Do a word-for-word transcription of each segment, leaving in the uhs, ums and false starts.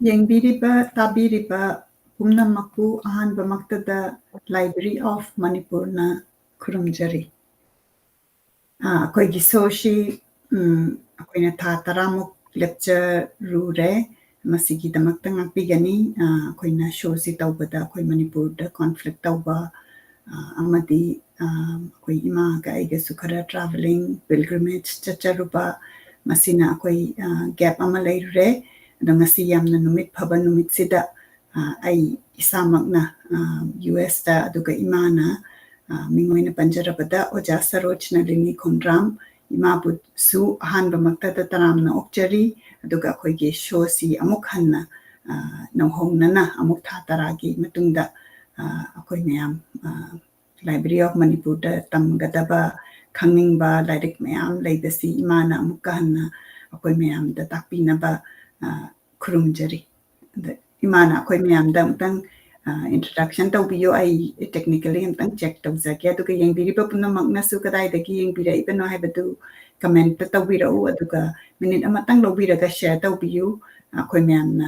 ꯌꯦꯡꯕꯤꯔꯤꯕ, ꯇꯥꯕꯤꯔꯤꯕ ꯄꯨꯝꯅꯃꯛꯄꯨ ꯑꯍꯥꯟꯕꯃꯛꯇꯗ Library of Manipurꯅ ꯈꯨꯔꯨꯝꯖꯔꯤ꯫ ꯑ, ꯑꯩꯈꯣꯏꯒꯤ showꯁꯤ, ꯎꯝ, ꯑꯩꯈꯣꯏꯅ ꯊꯥ ꯇꯔꯥꯃꯨꯛ ꯂꯦꯞꯆꯔꯨꯔꯦ꯫ ꯃꯁꯤꯒꯤꯗꯃꯛꯇ ꯉꯥꯛꯄꯤꯒꯅꯤ꯫ ꯑ, ꯑꯩꯈꯣꯏꯅ showꯁꯤ ꯇꯧꯕꯗ ꯑꯩꯈꯣꯏ ꯃꯅꯤꯄꯨꯔꯗ conflict ꯇꯧꯕ, ꯑ, ꯑꯃꯗꯤ, ꯑ, ꯑꯩꯈꯣꯏ ꯏꯃꯥꯒ ꯑꯩꯒꯁꯨ ꯈꯔ travelling, pilgrimage ꯆꯠꯆꯔꯨꯕ, ꯃꯁꯤꯅ ꯑꯩꯈꯣꯏ, ꯑ, gap ꯑꯃ ꯂꯩꯔꯨꯔꯦ꯫ ꯑꯗꯣ ꯉꯁꯤ ꯌꯥꯝꯅ ꯅꯨꯃꯤꯠ ꯐꯕ ꯅꯨꯃꯤꯠꯁꯤꯗ, ꯑ, ꯑꯩ ꯏꯁꯥꯃꯛꯅ, ꯑ, USꯇ, ꯑꯗꯨꯒ ꯏꯃꯥꯅ, ꯑ, ꯃꯤꯡ ꯑꯣꯏꯅ ꯄꯟꯖꯔꯕꯗ ꯑꯣꯖꯥ ꯁꯔꯣꯖ ꯅꯂꯤꯅꯤ ꯈꯣꯡꯗ꯭ꯔꯥꯝ, ꯏꯃꯥꯕꯨꯁꯨ ꯑꯍꯥꯟꯕꯃꯛꯇꯗ ꯇꯔꯥꯝꯅ ꯑꯣꯛꯆꯔꯤ꯫ ꯑꯗꯨꯒ ꯑꯩꯈꯣꯏꯒꯤ showꯁꯤ ꯑꯃꯨꯛ ꯍꯟꯅ, ꯑ, ꯅꯧꯍꯧꯅꯅ ꯑꯃꯨꯛ ꯊꯥ ꯇꯔꯥꯒꯤ ꯃꯇꯨꯡꯗ, ꯑ, ꯑꯩꯈꯣꯏ ꯃꯌꯥꯝ, ꯑ, Library of Manipurꯗ ꯇꯝꯒꯗꯕ, ꯈꯪꯅꯤꯡꯕ ꯂꯥꯏꯔꯤꯛ ꯃꯌꯥꯝ ꯂꯩꯕꯁꯤ ꯏꯃꯥꯅ ꯑꯃꯨꯛꯀ ꯍꯟꯅ ꯑꯩꯈꯣꯏ ꯃꯌꯥꯝꯗ ꯇꯥꯛꯄꯤꯅꯕ, ꯑ, ꯈꯨꯔꯨꯝꯖꯔꯤ꯫ ꯑꯗ ꯏꯃꯥꯅ ꯑꯩꯈꯣꯏ ꯃꯌꯥꯝꯗ ꯑꯃꯨꯛꯇꯪ, ꯑ, introduction ꯇꯧꯕꯤꯌꯨ꯫ ꯑꯩ technically ꯑꯃꯨꯛꯇꯪ check ꯇꯧꯖꯒꯦ꯫ ꯑꯗꯨꯒ ꯌꯦꯡꯕꯤꯔꯤꯕ ꯄꯨꯝꯅꯃꯛꯅꯁꯨ ꯀꯗꯥꯏꯗꯒꯤ ꯌꯦꯡꯕꯤꯔꯛꯏꯕꯅꯣ ꯍꯥꯏꯕꯗꯨ commentꯇ ꯇꯧꯕꯤꯔꯛꯎ꯫ ꯑꯗꯨꯒ minute ꯑꯃꯇꯪ ꯂꯧꯕꯤꯔꯒ share ꯇꯧꯕꯤꯌꯨ꯫ ꯑꯩꯈꯣꯏ ꯃꯌꯥꯝꯅ,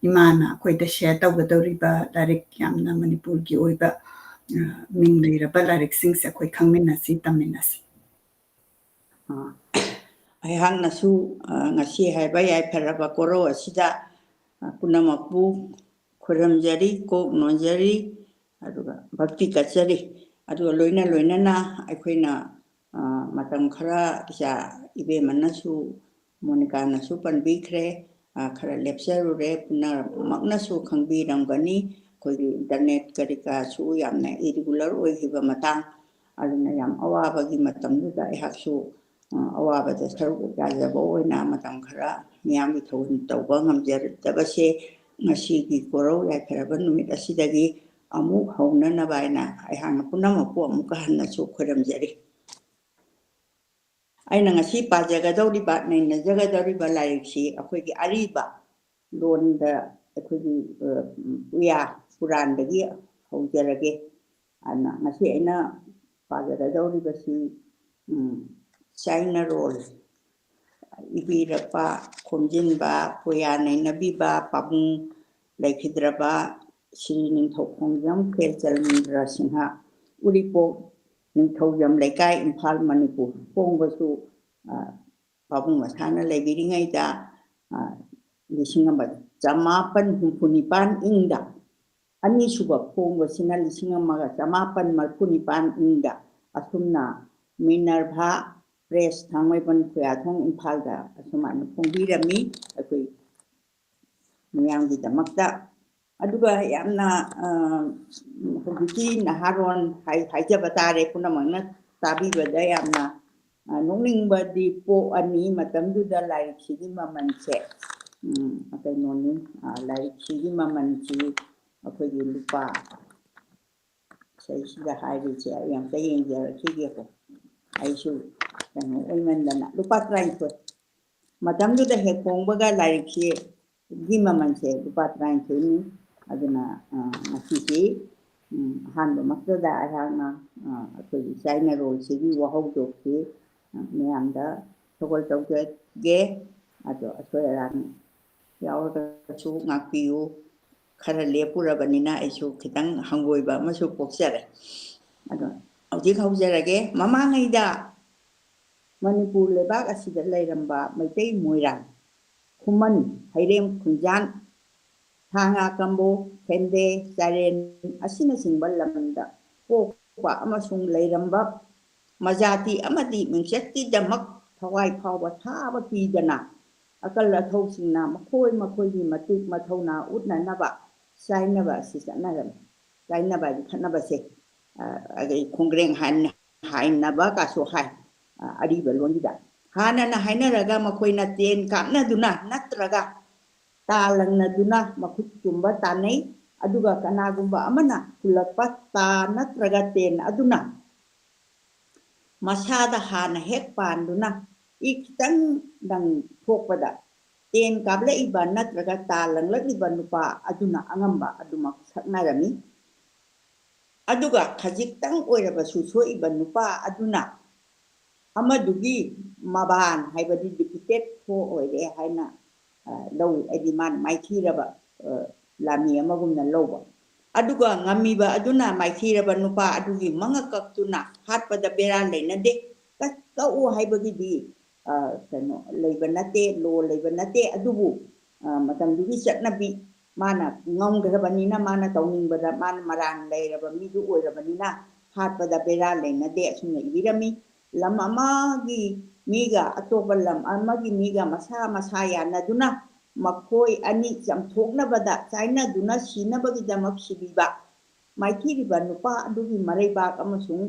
ꯏꯃꯥꯅ ꯑꯩꯈꯣꯏꯗ share ꯇꯧꯒꯗꯧꯔꯤꯕ ꯂꯥꯏꯔꯤꯛ, ꯌꯥꯝꯅ ꯃꯅꯤꯄꯨꯔꯒꯤ ꯑꯣꯏꯕ, ꯑ, ꯃꯤꯡ ꯂꯩꯔꯕ ꯂꯥꯏꯔꯤꯛꯁꯤꯡꯁꯦ ꯑꯩꯈꯣꯏ ꯈꯪꯃꯤꯟꯅꯁꯤ, ꯇꯝꯃꯤꯟꯅꯁꯤ꯫ ꯑ, ꯑꯩꯍꯥꯛꯅꯁꯨ, ꯑ, ꯉꯁꯤ ꯍꯥꯏꯕ ꯌꯥꯏꯐꯔꯕ ꯀꯣꯔꯧ ꯑꯁꯤꯗ, ꯑ, ꯄꯨꯝꯅꯃꯛꯄꯨ ꯈꯨꯔꯨꯝꯖꯔꯤ, ꯀꯣꯛ ꯅꯣꯟꯖꯔꯤ, ꯑꯗꯨꯒ ꯚꯛꯇꯤ ꯀꯠꯆꯔꯤ꯫ ꯑꯗꯨꯒ ꯂꯣꯏꯅ ꯂꯣꯏꯅꯅ ꯑꯩꯈꯣꯏꯅ, ꯑ, ꯃꯇꯝ ꯈꯔ ꯏꯆꯥ ꯏꯕꯦꯝꯃꯅꯁꯨ, ꯃꯣꯅꯤꯀꯥꯅꯁꯨ ꯄꯟꯕꯤꯈ꯭ꯔꯦ, ꯑ, ꯈꯔ ꯂꯦꯞꯆꯔꯨꯔꯦ꯫ ꯄꯨꯝꯅꯃꯛꯅꯁꯨ ꯈꯪꯕꯤꯔꯝꯒꯅꯤ, ꯑꯩꯈꯣꯏꯒꯤ internet ꯀꯔꯤ ꯀꯔꯥꯁꯨ ꯌꯥꯝꯅ irregular ꯑꯣꯏꯈꯤꯕ ꯃꯇꯥꯡ, ꯑꯗꯨꯅ ꯌꯥꯝ ꯑꯋꯥꯕꯒꯤ ꯃꯇꯝꯗꯨꯗ ꯑꯩꯍꯥꯛꯁꯨ, ꯑ, ꯑꯋꯥꯕꯗ ꯁꯔꯨꯛ ꯌꯥꯖꯕ ꯑꯣꯏꯅ ꯃꯇꯝ ꯈꯔ ꯃꯤꯌꯥꯝꯒꯤ ꯊꯧꯒꯜ ꯇꯧꯕ ꯉꯝꯖꯔꯛꯇꯕꯁꯦ ꯉꯁꯤꯒꯤ ꯀꯣꯔꯧ ꯌꯥꯏꯐꯔꯕ ꯅꯨꯃꯤꯠ ꯑꯁꯤꯗꯒꯤ ꯑꯃꯨꯛ ꯍꯧꯅꯅꯕ ꯍꯥꯏꯅ ꯑꯩꯍꯥꯛꯅ ꯄꯨꯝꯅꯃꯛꯄꯨ ꯑꯃꯨꯛꯀ ꯍꯟꯅꯁꯨ ꯈꯣꯏꯔꯝꯖꯔꯤ꯫ ꯑꯩꯅ ꯉꯁꯤ ꯄꯥꯖꯒꯗꯧꯔꯤꯕ, ꯅꯩꯅꯖꯒꯗꯧꯔꯤꯕ ꯂꯥꯏꯔꯤꯛꯁꯤ ꯑꯩꯈꯣꯏꯒꯤ ꯑꯔꯤꯕ ꯂꯣꯟꯗ ꯑꯩꯈꯣꯏꯒꯤ, ꯑ, ꯎꯌꯥ ꯄꯨꯔꯥꯟꯗꯒꯤ ꯍꯧꯖꯔꯒꯦ꯫ ꯑꯗꯨꯅ ꯉꯁꯤ ꯑꯩꯅ ꯄꯥꯖꯒꯗꯧꯔꯤꯕꯁꯤ, ꯎꯝ, ꯆꯥꯏꯅꯔꯣꯜ꯫ ꯏꯕꯤꯔꯛꯄ, ꯈꯣꯝꯖꯤꯟꯕ, ꯄꯨꯌꯥ ꯅꯩꯅꯕꯤꯕ ꯄꯥꯕꯨꯡ ꯂꯩꯈꯤꯗ꯭ꯔꯕ ꯁ꯭ꯔꯤ ꯅꯤꯡꯊꯧ ꯈꯣꯡꯖꯝ ꯈꯦꯜꯆꯟꯗ꯭ꯔ ꯁꯤꯡꯍ, ꯎꯔꯤꯄꯣꯛ ꯅꯤꯡꯊꯧꯖꯝ ꯂꯩꯀꯥꯏ, ꯏꯝꯐꯥꯜ, ꯃꯅꯤꯄꯨꯔ꯫ ꯐꯣꯡꯕꯁꯨ, ꯑ, ꯄꯥꯕꯨꯡ ꯃꯁꯥꯅ ꯂꯩꯕꯤꯔꯤꯉꯩꯗ, ꯑ, ꯂꯤꯁꯤꯡ ꯑꯃ ꯆꯃꯥꯄꯟ ꯍꯨꯝꯐꯨ ꯅꯤꯄꯥꯟ ꯏꯪꯗ, ꯑꯅꯤꯁꯨꯕ ꯐꯣꯡꯕꯁꯤꯅ ꯂꯤꯁꯤꯡ ꯑꯃꯒ ꯆꯃꯥꯄꯟ ꯃꯔꯤꯐꯨ ꯅꯤꯄꯥꯟ ꯏꯪꯗ꯫ ꯑꯁꯨꯝꯅ ꯃꯤꯅꯔꯚꯥ ꯄ꯭ꯔꯦꯁ, ꯊꯥꯡꯃꯩꯕꯟ, ꯈꯨꯌꯥꯊꯣꯡ, ꯏꯝꯐꯥꯜꯗ ꯑꯁꯨꯃꯥꯏꯅ ꯐꯣꯡꯕꯤꯔꯝꯃꯤ ꯑꯩꯈꯣꯏ ꯃꯤꯌꯥꯝꯒꯤꯗꯃꯛꯇ꯫ ꯑꯗꯨꯒ ꯌꯥꯝꯅ, ꯑ, ꯍꯧꯖꯤꯛꯀꯤ ꯅꯍꯥꯔꯣꯟ ꯍꯥꯏ-, ꯍꯥꯏꯖꯕ ꯇꯥꯔꯦ, ꯄꯨꯝꯅꯃꯛꯅ ꯇꯥꯕꯤꯕꯗ ꯌꯥꯝꯅ, ꯑ, ꯅꯣꯛꯅꯤꯡꯕꯗꯤ ꯄꯣꯛꯑꯅꯤ꯫ ꯃꯇꯝꯗꯨꯗ ꯂꯥꯏꯔꯤꯛꯁꯤꯒꯤ ꯃꯃꯜꯁꯦ, ꯎꯝ, ꯀꯩꯅꯣꯅꯤ, ꯑ, ꯂꯥꯏꯔꯤꯛꯁꯤꯒꯤ ꯃꯃꯜꯁꯤ ꯑꯩꯈꯣꯏꯒꯤ ꯂꯨꯄꯥ, ꯁꯤꯗꯩꯁꯤꯗ ꯍꯥꯏꯔꯤꯁꯦ ꯑꯩ ꯑꯝꯇ ꯌꯦꯡꯖꯔꯛꯈꯤꯒꯦꯀꯣ꯫ ꯑꯩꯁꯨ ꯀꯩꯅꯣ ꯑꯣꯏꯃꯟꯗꯅ, ꯂꯨꯄꯥ ꯇꯔꯥꯅꯤꯊꯣꯏ꯫ ꯃꯇꯝꯗꯨꯗ ꯍꯦꯛ ꯐꯣꯡꯕꯒ ꯂꯥꯏꯔꯤꯛꯁꯤꯒꯤ ꯃꯃꯜꯁꯦ ꯂꯨꯄꯥ ꯇꯔꯥꯅꯤꯊꯣꯏꯅꯤ꯫ ꯑꯗꯨꯅ, ꯑ, ꯉꯁꯤꯁꯤ, ꯎꯝ, ꯑꯍꯥꯟꯕꯃꯛꯇꯗ ꯑꯩꯍꯥꯛꯅ, ꯑ, ꯑꯩꯈꯣꯏꯒꯤ ꯆꯥꯏꯅꯔꯣꯜꯁꯤꯒꯤ ꯋꯥꯍꯧꯗꯣꯛꯁꯤ, ꯑ, ꯃꯌꯥꯝꯗ ꯁꯒꯣꯜ ꯇꯧꯖꯒꯦ꯫ ꯑꯗꯣ ꯑꯁꯣꯏ ꯑꯔꯥꯟ ꯌꯥꯎꯔꯒꯁꯨ ꯉꯥꯛꯄꯤꯌꯨ꯫ ꯈꯔ ꯂꯦꯞꯄꯨꯔꯕꯅꯤꯅ ꯑꯩꯁꯨ ꯈꯤꯇꯪ ꯍꯪꯒꯣꯏꯕ ꯑꯃꯁꯨ ꯄꯣꯛꯆꯔꯦ꯫ ꯑꯗꯣ ꯍꯧꯖꯤꯛ ꯍꯧꯖꯔꯒꯦ꯫ ꯃꯃꯥꯡꯉꯩꯗ ꯃꯅꯤꯄꯨꯔ ꯂꯩꯕꯥꯛ ꯑꯁꯤꯗ ꯂꯩꯔꯝꯕ ꯃꯩꯇꯩ ꯃꯣꯏꯔꯥꯡ, ꯈꯨꯃꯟ, ꯍꯩꯔꯦꯝ ꯈꯨꯟꯖꯥꯟ, ꯊꯥꯡꯒ ꯀꯝꯕꯣ, ꯈꯦꯟꯗꯦ, ꯆꯥꯔꯦꯟ ꯑꯁꯤꯅꯆꯤꯡꯕ ꯂꯝꯗ ꯄꯣꯛꯄ ꯑꯃꯁꯨꯡ ꯂꯩꯔꯝꯕ ꯃꯖꯥꯇꯤ ꯑꯃꯗꯤ ꯃꯤꯡꯆꯠꯀꯤꯗꯃꯛ ꯊꯋꯥꯏ ꯐꯥꯎꯕ ꯊꯥꯕ ꯄꯤꯗꯅ ꯑꯀꯜ ꯑꯊꯧꯁꯤꯡꯅ ꯃꯈꯣꯏ ꯃꯈꯣꯏꯒꯤ ꯃꯇꯤꯛ ꯃꯊꯧꯅꯥ ꯎꯠꯅꯅꯕ ꯆꯥꯏꯅꯕ ꯑꯁꯤ ꯆꯠꯅꯔꯝꯃꯤ꯫ ꯆꯥꯏꯅꯕ ꯍꯥꯏꯗꯤ ꯈꯠꯅꯕꯁꯦ, ꯑ, ꯑꯗꯩ ꯈꯣꯡꯒ꯭ꯔꯦꯡ ꯍꯥꯏꯅ, ꯍꯥꯏꯅꯕ ꯀꯥꯁꯨ ꯍꯥꯏ, ꯑ, ꯑꯔꯤꯕ ꯂꯣꯟꯒꯤꯗ꯫ ꯍꯥꯟꯅꯅ ꯍꯥꯏꯅꯔꯒ ꯃꯈꯣꯏꯅ ꯇꯦꯟ ꯀꯥꯞꯅꯗꯨꯅ ꯅꯠꯇ꯭ꯔꯒ ꯇꯥ ꯂꯪꯅꯗꯨꯅ ꯃꯈꯨꯠ ꯆꯨꯝꯕ ꯇꯥꯟꯅꯩ꯫ ꯑꯗꯨꯒ ꯀꯅꯥꯒꯨꯝꯕ ꯑꯃꯅ ꯈꯨꯜꯂꯛꯄ ꯇꯥ ꯅꯠꯇ꯭ꯔꯒ ꯇꯦꯟ ꯑꯗꯨꯅ ꯃꯁꯥꯗ ꯍꯥꯟꯅ ꯍꯦꯛ ꯄꯥꯟꯗꯨꯅ ꯏ ꯈꯤꯇꯪꯗꯪ ꯊꯣꯛꯄꯗ ꯇꯦꯟ ꯀꯥꯞꯂꯛꯏꯕ ꯅꯠꯇ꯭ꯔꯒ ꯇꯥ ꯂꯪꯂꯛꯂꯤꯕ ꯅꯨꯄꯥ ꯑꯗꯨꯅ ꯑꯉꯝꯕ ꯑꯗꯨꯃꯛ ꯁꯛꯅꯔꯝꯃꯤ꯫ ꯑꯗꯨꯒ ꯈꯖꯤꯛꯇꯪ ꯑꯣꯏꯔꯕꯁꯨ ꯁꯣꯛꯏꯕ ꯅꯨꯄꯥ ꯑꯗꯨꯅ ꯑꯃꯗꯨꯒꯤ ꯃꯕꯥꯟ ꯍꯥꯏꯕꯗꯤ ꯗꯤꯄꯤꯇꯦꯠ ꯊꯣꯛ ꯑꯣꯏꯔꯦ ꯍꯥꯏꯅ ꯂꯧꯏ꯫ ꯍꯥꯏꯗꯤ ꯃꯥꯅ ꯃꯥꯏꯊꯤꯔꯕ ꯂꯥꯟꯃꯤ ꯑꯃꯒꯨꯝꯅ ꯂꯧꯕ꯫ ꯑꯗꯨꯒ ꯉꯝꯃꯤꯕ ꯑꯗꯨꯅ ꯃꯥꯏꯊꯤꯔꯕ ꯅꯨꯄꯥ ꯑꯗꯨꯒꯤ ꯃꯉꯛ ꯀꯛꯇꯨꯅ ꯍꯥꯠꯄꯗ ꯕꯦꯔꯥ ꯂꯩꯅꯗꯦ꯫ ꯀꯛꯎ ꯍꯥꯏꯕꯒꯤꯗꯤ ꯀꯩꯅꯣ ꯂꯩꯕ ꯅꯠꯇꯦ, ꯂꯣ ꯂꯩꯕ ꯅꯠꯇꯦ꯫ ꯑꯗꯨꯕꯨ ꯃꯇꯝꯗꯨꯒꯤ ꯆꯠꯅꯕꯤ, ꯃꯥꯅ ꯉꯝꯈ꯭ꯔꯕꯅꯤꯅ, ꯃꯥꯅ ꯇꯧꯅꯤꯡꯕꯗ ꯃꯥꯅ ꯃꯔꯥꯟ ꯂꯩꯔꯕ ꯃꯤꯗꯨ ꯑꯣꯏꯔꯕꯅꯤꯅ ꯍꯥꯠꯄꯗ ꯕꯦꯔꯥ ꯂꯩꯅꯗꯦ꯫ ꯑꯁꯨꯝꯅ ꯏꯕꯤꯔꯝꯃꯤ꯫ ꯂꯝ ꯑꯃꯒꯤ ꯃꯤꯒ ꯑꯇꯣꯞꯄ ꯂꯝ ꯑꯃꯒꯤ ꯃꯤꯒ ꯃꯁꯥ ꯃꯁꯥ ꯌꯥꯅꯗꯨꯅ ꯃꯈꯣꯏ ꯑꯅꯤ ꯆꯝꯊꯣꯛꯅꯕꯗ ꯆꯥꯏꯅꯗꯨꯅ ꯁꯤꯅꯕꯒꯤꯗꯃꯛ ꯁꯤꯕꯤꯕ꯫ ꯃꯥꯏꯊꯤꯔꯤꯕ ꯅꯨꯄꯥ ꯑꯗꯨꯒꯤ ꯃꯔꯩꯕꯥꯛ ꯑꯃꯁꯨꯡ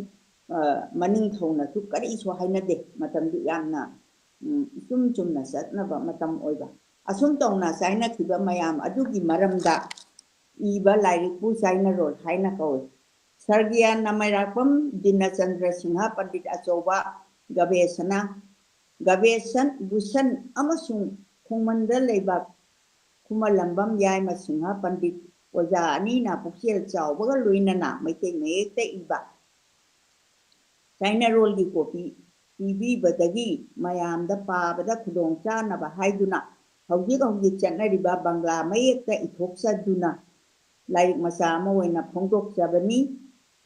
ꯃꯅꯤꯡꯊꯧꯅꯁꯨ ꯀꯔꯤꯁꯨ ꯍꯥꯏꯅꯗꯦ꯫ ꯃꯇꯝꯗꯨ ꯌꯥꯝꯅ ꯏꯆꯨꯝ ꯆꯨꯝꯅ ꯆꯠꯅꯕ ꯃꯇꯝ ꯑꯣꯏꯕ꯫ ꯑꯁꯨꯝ ꯇꯧꯅ ꯆꯥꯏꯅꯈꯤꯕ ꯃꯌꯥꯝ ꯑꯗꯨꯒꯤ ꯃꯔꯝꯗ ꯏꯕ ꯂꯥꯏꯔꯤꯛꯄꯨ ꯆꯥꯏꯅꯔꯣꯜ ꯍꯥꯏꯅ ꯀꯧꯏ꯫ ꯁꯔꯒꯤꯌꯥ ꯅꯃꯥꯏꯔꯥꯛꯄꯝ ꯗꯤꯅꯆꯟꯗ꯭ꯔ ꯁꯤꯡꯍ ꯄꯟꯗꯤꯠ ꯑꯆꯧꯕ ꯒꯕꯦꯁꯅ, ꯒꯕꯦꯁꯟ ꯚꯨꯁꯟ ꯑꯃꯁꯨꯡ ꯈꯣꯡꯃꯟꯗ ꯂꯩꯕꯥꯛ ꯈꯨꯃꯂꯝꯕꯝ ꯌꯥꯏꯃ ꯁꯤꯡꯍ ꯄꯟꯗꯤꯠ ꯑꯣꯖꯥ ꯑꯅꯤꯅ ꯄꯨꯛꯆꯦꯜ ꯆꯥꯎꯕꯒ ꯂꯣꯏꯅꯅ ꯃꯩꯇꯩ ꯃꯌꯦꯛꯇ ꯏꯕ ꯆꯥꯏꯅꯔꯣꯜꯒꯤ ꯀꯣꯄꯤ ꯄꯤꯕꯤꯕꯗꯒꯤ ꯃꯌꯥꯝꯗ ꯄꯥꯕꯗ ꯈꯨꯗꯣꯡ ꯆꯥꯅꯕ ꯍꯥꯏꯗꯨꯅ ꯍꯧꯖꯤꯛ ꯍꯧꯖꯤꯛ ꯆꯠꯅꯔꯤꯕ ꯕꯪꯒ꯭ꯂꯥ ꯃꯌꯦꯛꯇ ꯏꯊꯣꯛꯆꯗꯨꯅ ꯂꯥꯏꯔꯤꯛ ꯃꯆꯥ ꯑꯃ ꯑꯣꯏꯅ ꯐꯣꯡꯗꯣꯛꯆꯕꯅꯤ꯫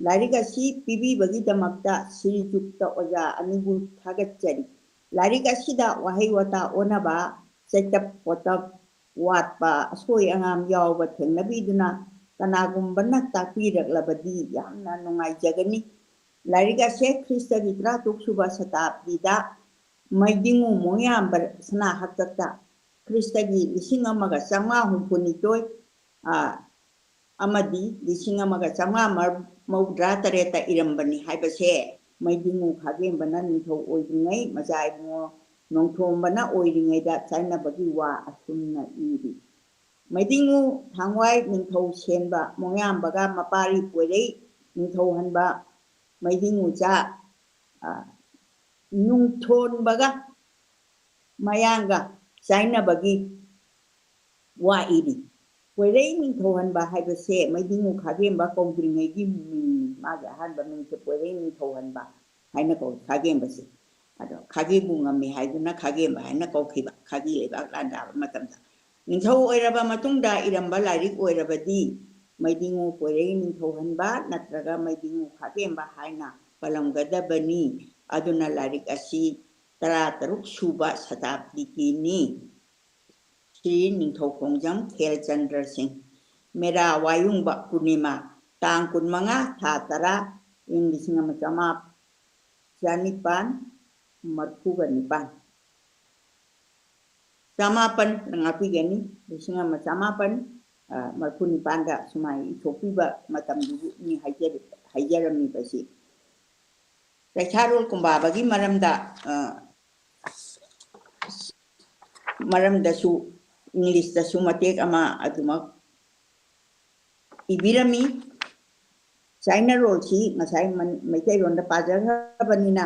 ꯂꯥꯏꯔꯤꯛ ꯑꯁꯤ ꯄꯤꯕꯤꯕꯒꯤꯗꯃꯛꯇ ꯁ꯭ꯔꯤꯖꯨꯛꯇ ꯑꯣꯖꯥ ꯑꯅꯤꯕꯨ ꯊꯥꯒꯠꯆꯔꯤ꯫ ꯂꯥꯏꯔꯤꯛ ꯑꯁꯤꯗ ꯋꯥꯍꯩ ꯋꯥꯇꯥ ꯑꯣꯟꯅꯕ, ꯆꯩꯇꯞ ꯈꯣꯠꯇꯞ ꯋꯥꯠꯄ, ꯑꯁꯣꯏ ꯑꯉꯥꯝ ꯌꯥꯎꯕ ꯊꯦꯡꯅꯕꯤꯗꯨꯅ ꯀꯅꯥꯒꯨꯝꯕꯅ ꯇꯥꯛꯄꯤꯔꯛꯂꯕꯗꯤ ꯌꯥꯝꯅ ꯅꯨꯡꯉꯥꯏꯖꯒꯅꯤ꯫ ꯂꯥꯏꯔꯤꯛ ꯑꯁꯦ ꯈ꯭ꯔꯤꯁꯇꯒꯤ ꯇꯔꯥꯇꯔꯨꯛ ꯁꯨꯕ ꯁꯇꯥꯕꯗꯤꯗ ꯃꯩꯗꯤꯡꯉꯨ ꯃꯣꯡꯌꯥꯝꯕ ꯁꯅꯥ ꯍꯥꯛꯇꯛꯇ ꯈ꯭ꯔꯤꯁꯇꯒꯤ ꯂꯤꯁꯤꯡ ꯑꯃꯒ ꯆꯥꯝꯃꯉꯥ ꯍꯨꯝꯐꯨꯅꯤꯊꯣꯏ ꯑꯃꯗꯤ ꯂꯤꯁꯤꯡ ꯑꯃꯒ ꯆꯥꯝꯃꯉꯥ ꯃꯧꯗ꯭ꯔꯥ ꯇꯔꯦꯠꯇ ꯏꯔꯝꯕꯅꯤ ꯍꯥꯏꯕꯁꯦ ꯃꯩꯗꯤꯡꯉꯨ ꯈꯥꯒꯦꯝꯕꯅ ꯅꯤꯡꯊꯧ ꯑꯣꯏꯗ꯭ꯔꯤꯉꯩ, ꯃꯆꯥ ꯏꯕꯨꯡꯉꯣ ꯅꯣꯡꯊꯣꯝꯕꯅ ꯑꯣꯏꯔꯤꯉꯩꯗ ꯆꯥꯏꯅꯕꯒꯤ ꯋꯥ ꯑꯁꯨꯝꯅ ꯏꯔꯤ꯫ ꯃꯩꯗꯤꯡꯉꯨ ꯊꯥꯡꯋꯥꯏ ꯅꯤꯡꯊꯧ ꯁꯦꯟꯕ ꯃꯣꯡꯌꯥꯝꯕꯒ ꯃꯄꯥꯔꯤ ꯄꯣꯏꯔꯩ ꯅꯤꯡꯊꯧ ꯍꯟꯕ ꯃꯩꯗꯤꯡꯉꯨꯆꯥ ꯅꯨꯡꯊꯣꯟꯕꯒ ꯃꯌꯥꯡꯒ ꯆꯥꯏꯅꯕꯒꯤ ꯋꯥ ꯏꯔꯤ꯫ ꯄꯣꯏꯔꯩ ꯅꯤꯡꯊꯧꯍꯟꯕ ꯍꯥꯏꯕꯁꯦ ꯃꯩꯗꯤꯡꯉꯨ ꯈꯥꯒꯦꯝꯕ ꯀꯧꯗ꯭ꯔꯤꯉꯩꯒꯤ ꯃꯤꯡꯅꯤ꯫ ꯃꯥꯒꯤ ꯑꯍꯥꯟꯕ ꯃꯤꯡꯁꯦ ꯄꯣꯏꯔꯩ ꯅꯤꯡꯊꯧꯍꯟꯕ ꯍꯥꯏꯅ ꯀꯧꯏ ꯈꯥꯒꯦꯝꯕꯁꯦ꯫ ꯑꯗꯣ ꯈꯥꯒꯦꯕꯨ ꯉꯝꯃꯤ ꯍꯥꯏꯗꯨꯅ ꯈꯥꯒꯦꯝꯕ ꯍꯥꯏꯅ ꯀꯧꯈꯤꯕ, ꯈꯥꯒꯤ ꯂꯩꯕꯥꯛ ꯂꯥꯟꯗꯥꯕ ꯃꯇꯝꯗ꯫ ꯅꯤꯡꯊꯧ ꯑꯣꯏꯔꯕ ꯃꯇꯨꯡꯗ ꯏꯔꯝꯕ ꯂꯥꯏꯔꯤꯛ ꯑꯣꯏꯔꯕꯗꯤ ꯃꯩꯗꯤꯉꯨ ꯄꯣꯏꯔꯩ ꯅꯤꯡꯊꯧꯍꯟꯕ ꯅꯠꯇ꯭ꯔꯒ ꯃꯩꯗꯤꯉꯨ ꯈꯥꯒꯦꯝꯕ ꯍꯥꯏꯅ ꯄꯜꯂꯝꯒꯗꯕꯅꯤ꯫ ꯑꯗꯨꯅ ꯂꯥꯏꯔꯤꯛ ꯑꯁꯤ ꯇꯔꯥꯇꯔꯨꯛ ꯁꯨꯕ ꯁꯇꯥꯕꯗꯤꯒꯤꯅꯤ꯫ ꯁ꯭ꯔꯤ ꯅꯤꯡꯊꯧꯈꯣꯡꯖꯝ ꯈꯦꯜꯆꯟꯗ꯭ꯔ ꯁꯤꯡ꯫ ꯃꯦꯔꯥ ꯋꯥꯌꯨꯡꯕ ꯄꯨꯔꯅꯤꯃꯥ, ꯇꯥꯡ ꯀꯨꯟꯃꯉꯥ, ꯊꯥ ꯇꯔꯥ, ꯏꯪ ꯂꯤꯁꯤꯡ ꯑꯃ ꯆꯃꯥꯄꯟ, ꯆꯅꯤꯄꯥꯟ ꯃꯔꯐꯨꯒ ꯅꯤꯄꯥꯟ꯫ ꯆꯃꯥꯄꯟ ꯉꯥꯛꯄꯤꯒꯅꯤ, ꯂꯤꯁꯤꯡ ꯑꯃ ꯆꯃꯥꯄꯟ, ꯑ, ꯃꯔꯐꯨ ꯅꯤꯄꯥꯟꯗ ꯁꯨꯃꯥꯏꯅ ꯏꯊꯣꯛꯄꯤꯕ ꯃꯇꯝꯗꯨꯕꯨꯅꯤ ꯍꯥꯏꯖꯔꯤ-, ꯍꯥꯏꯖꯔꯝꯃꯤꯕꯁꯤ꯫ ꯆꯩꯁꯥꯔꯣꯜ ꯀꯨꯝꯕꯥꯕꯒꯤ ꯃꯔꯝꯗ, ꯑ, ꯃꯔꯝꯗꯁꯨ ꯏꯪꯂꯤꯁꯇꯁꯨ ꯃꯇꯦꯛ ꯑꯃ ꯑꯗꯨꯃꯛ ꯏꯕꯤꯔꯝꯃꯤ꯫ ꯆꯥꯏꯅꯔꯣꯜꯁꯤ ꯉꯁꯥꯏ ꯃꯅꯤ-, ꯃꯩꯇꯩꯂꯣꯟꯗ ꯄꯥꯖꯈ꯭ꯔꯕꯅꯤꯅ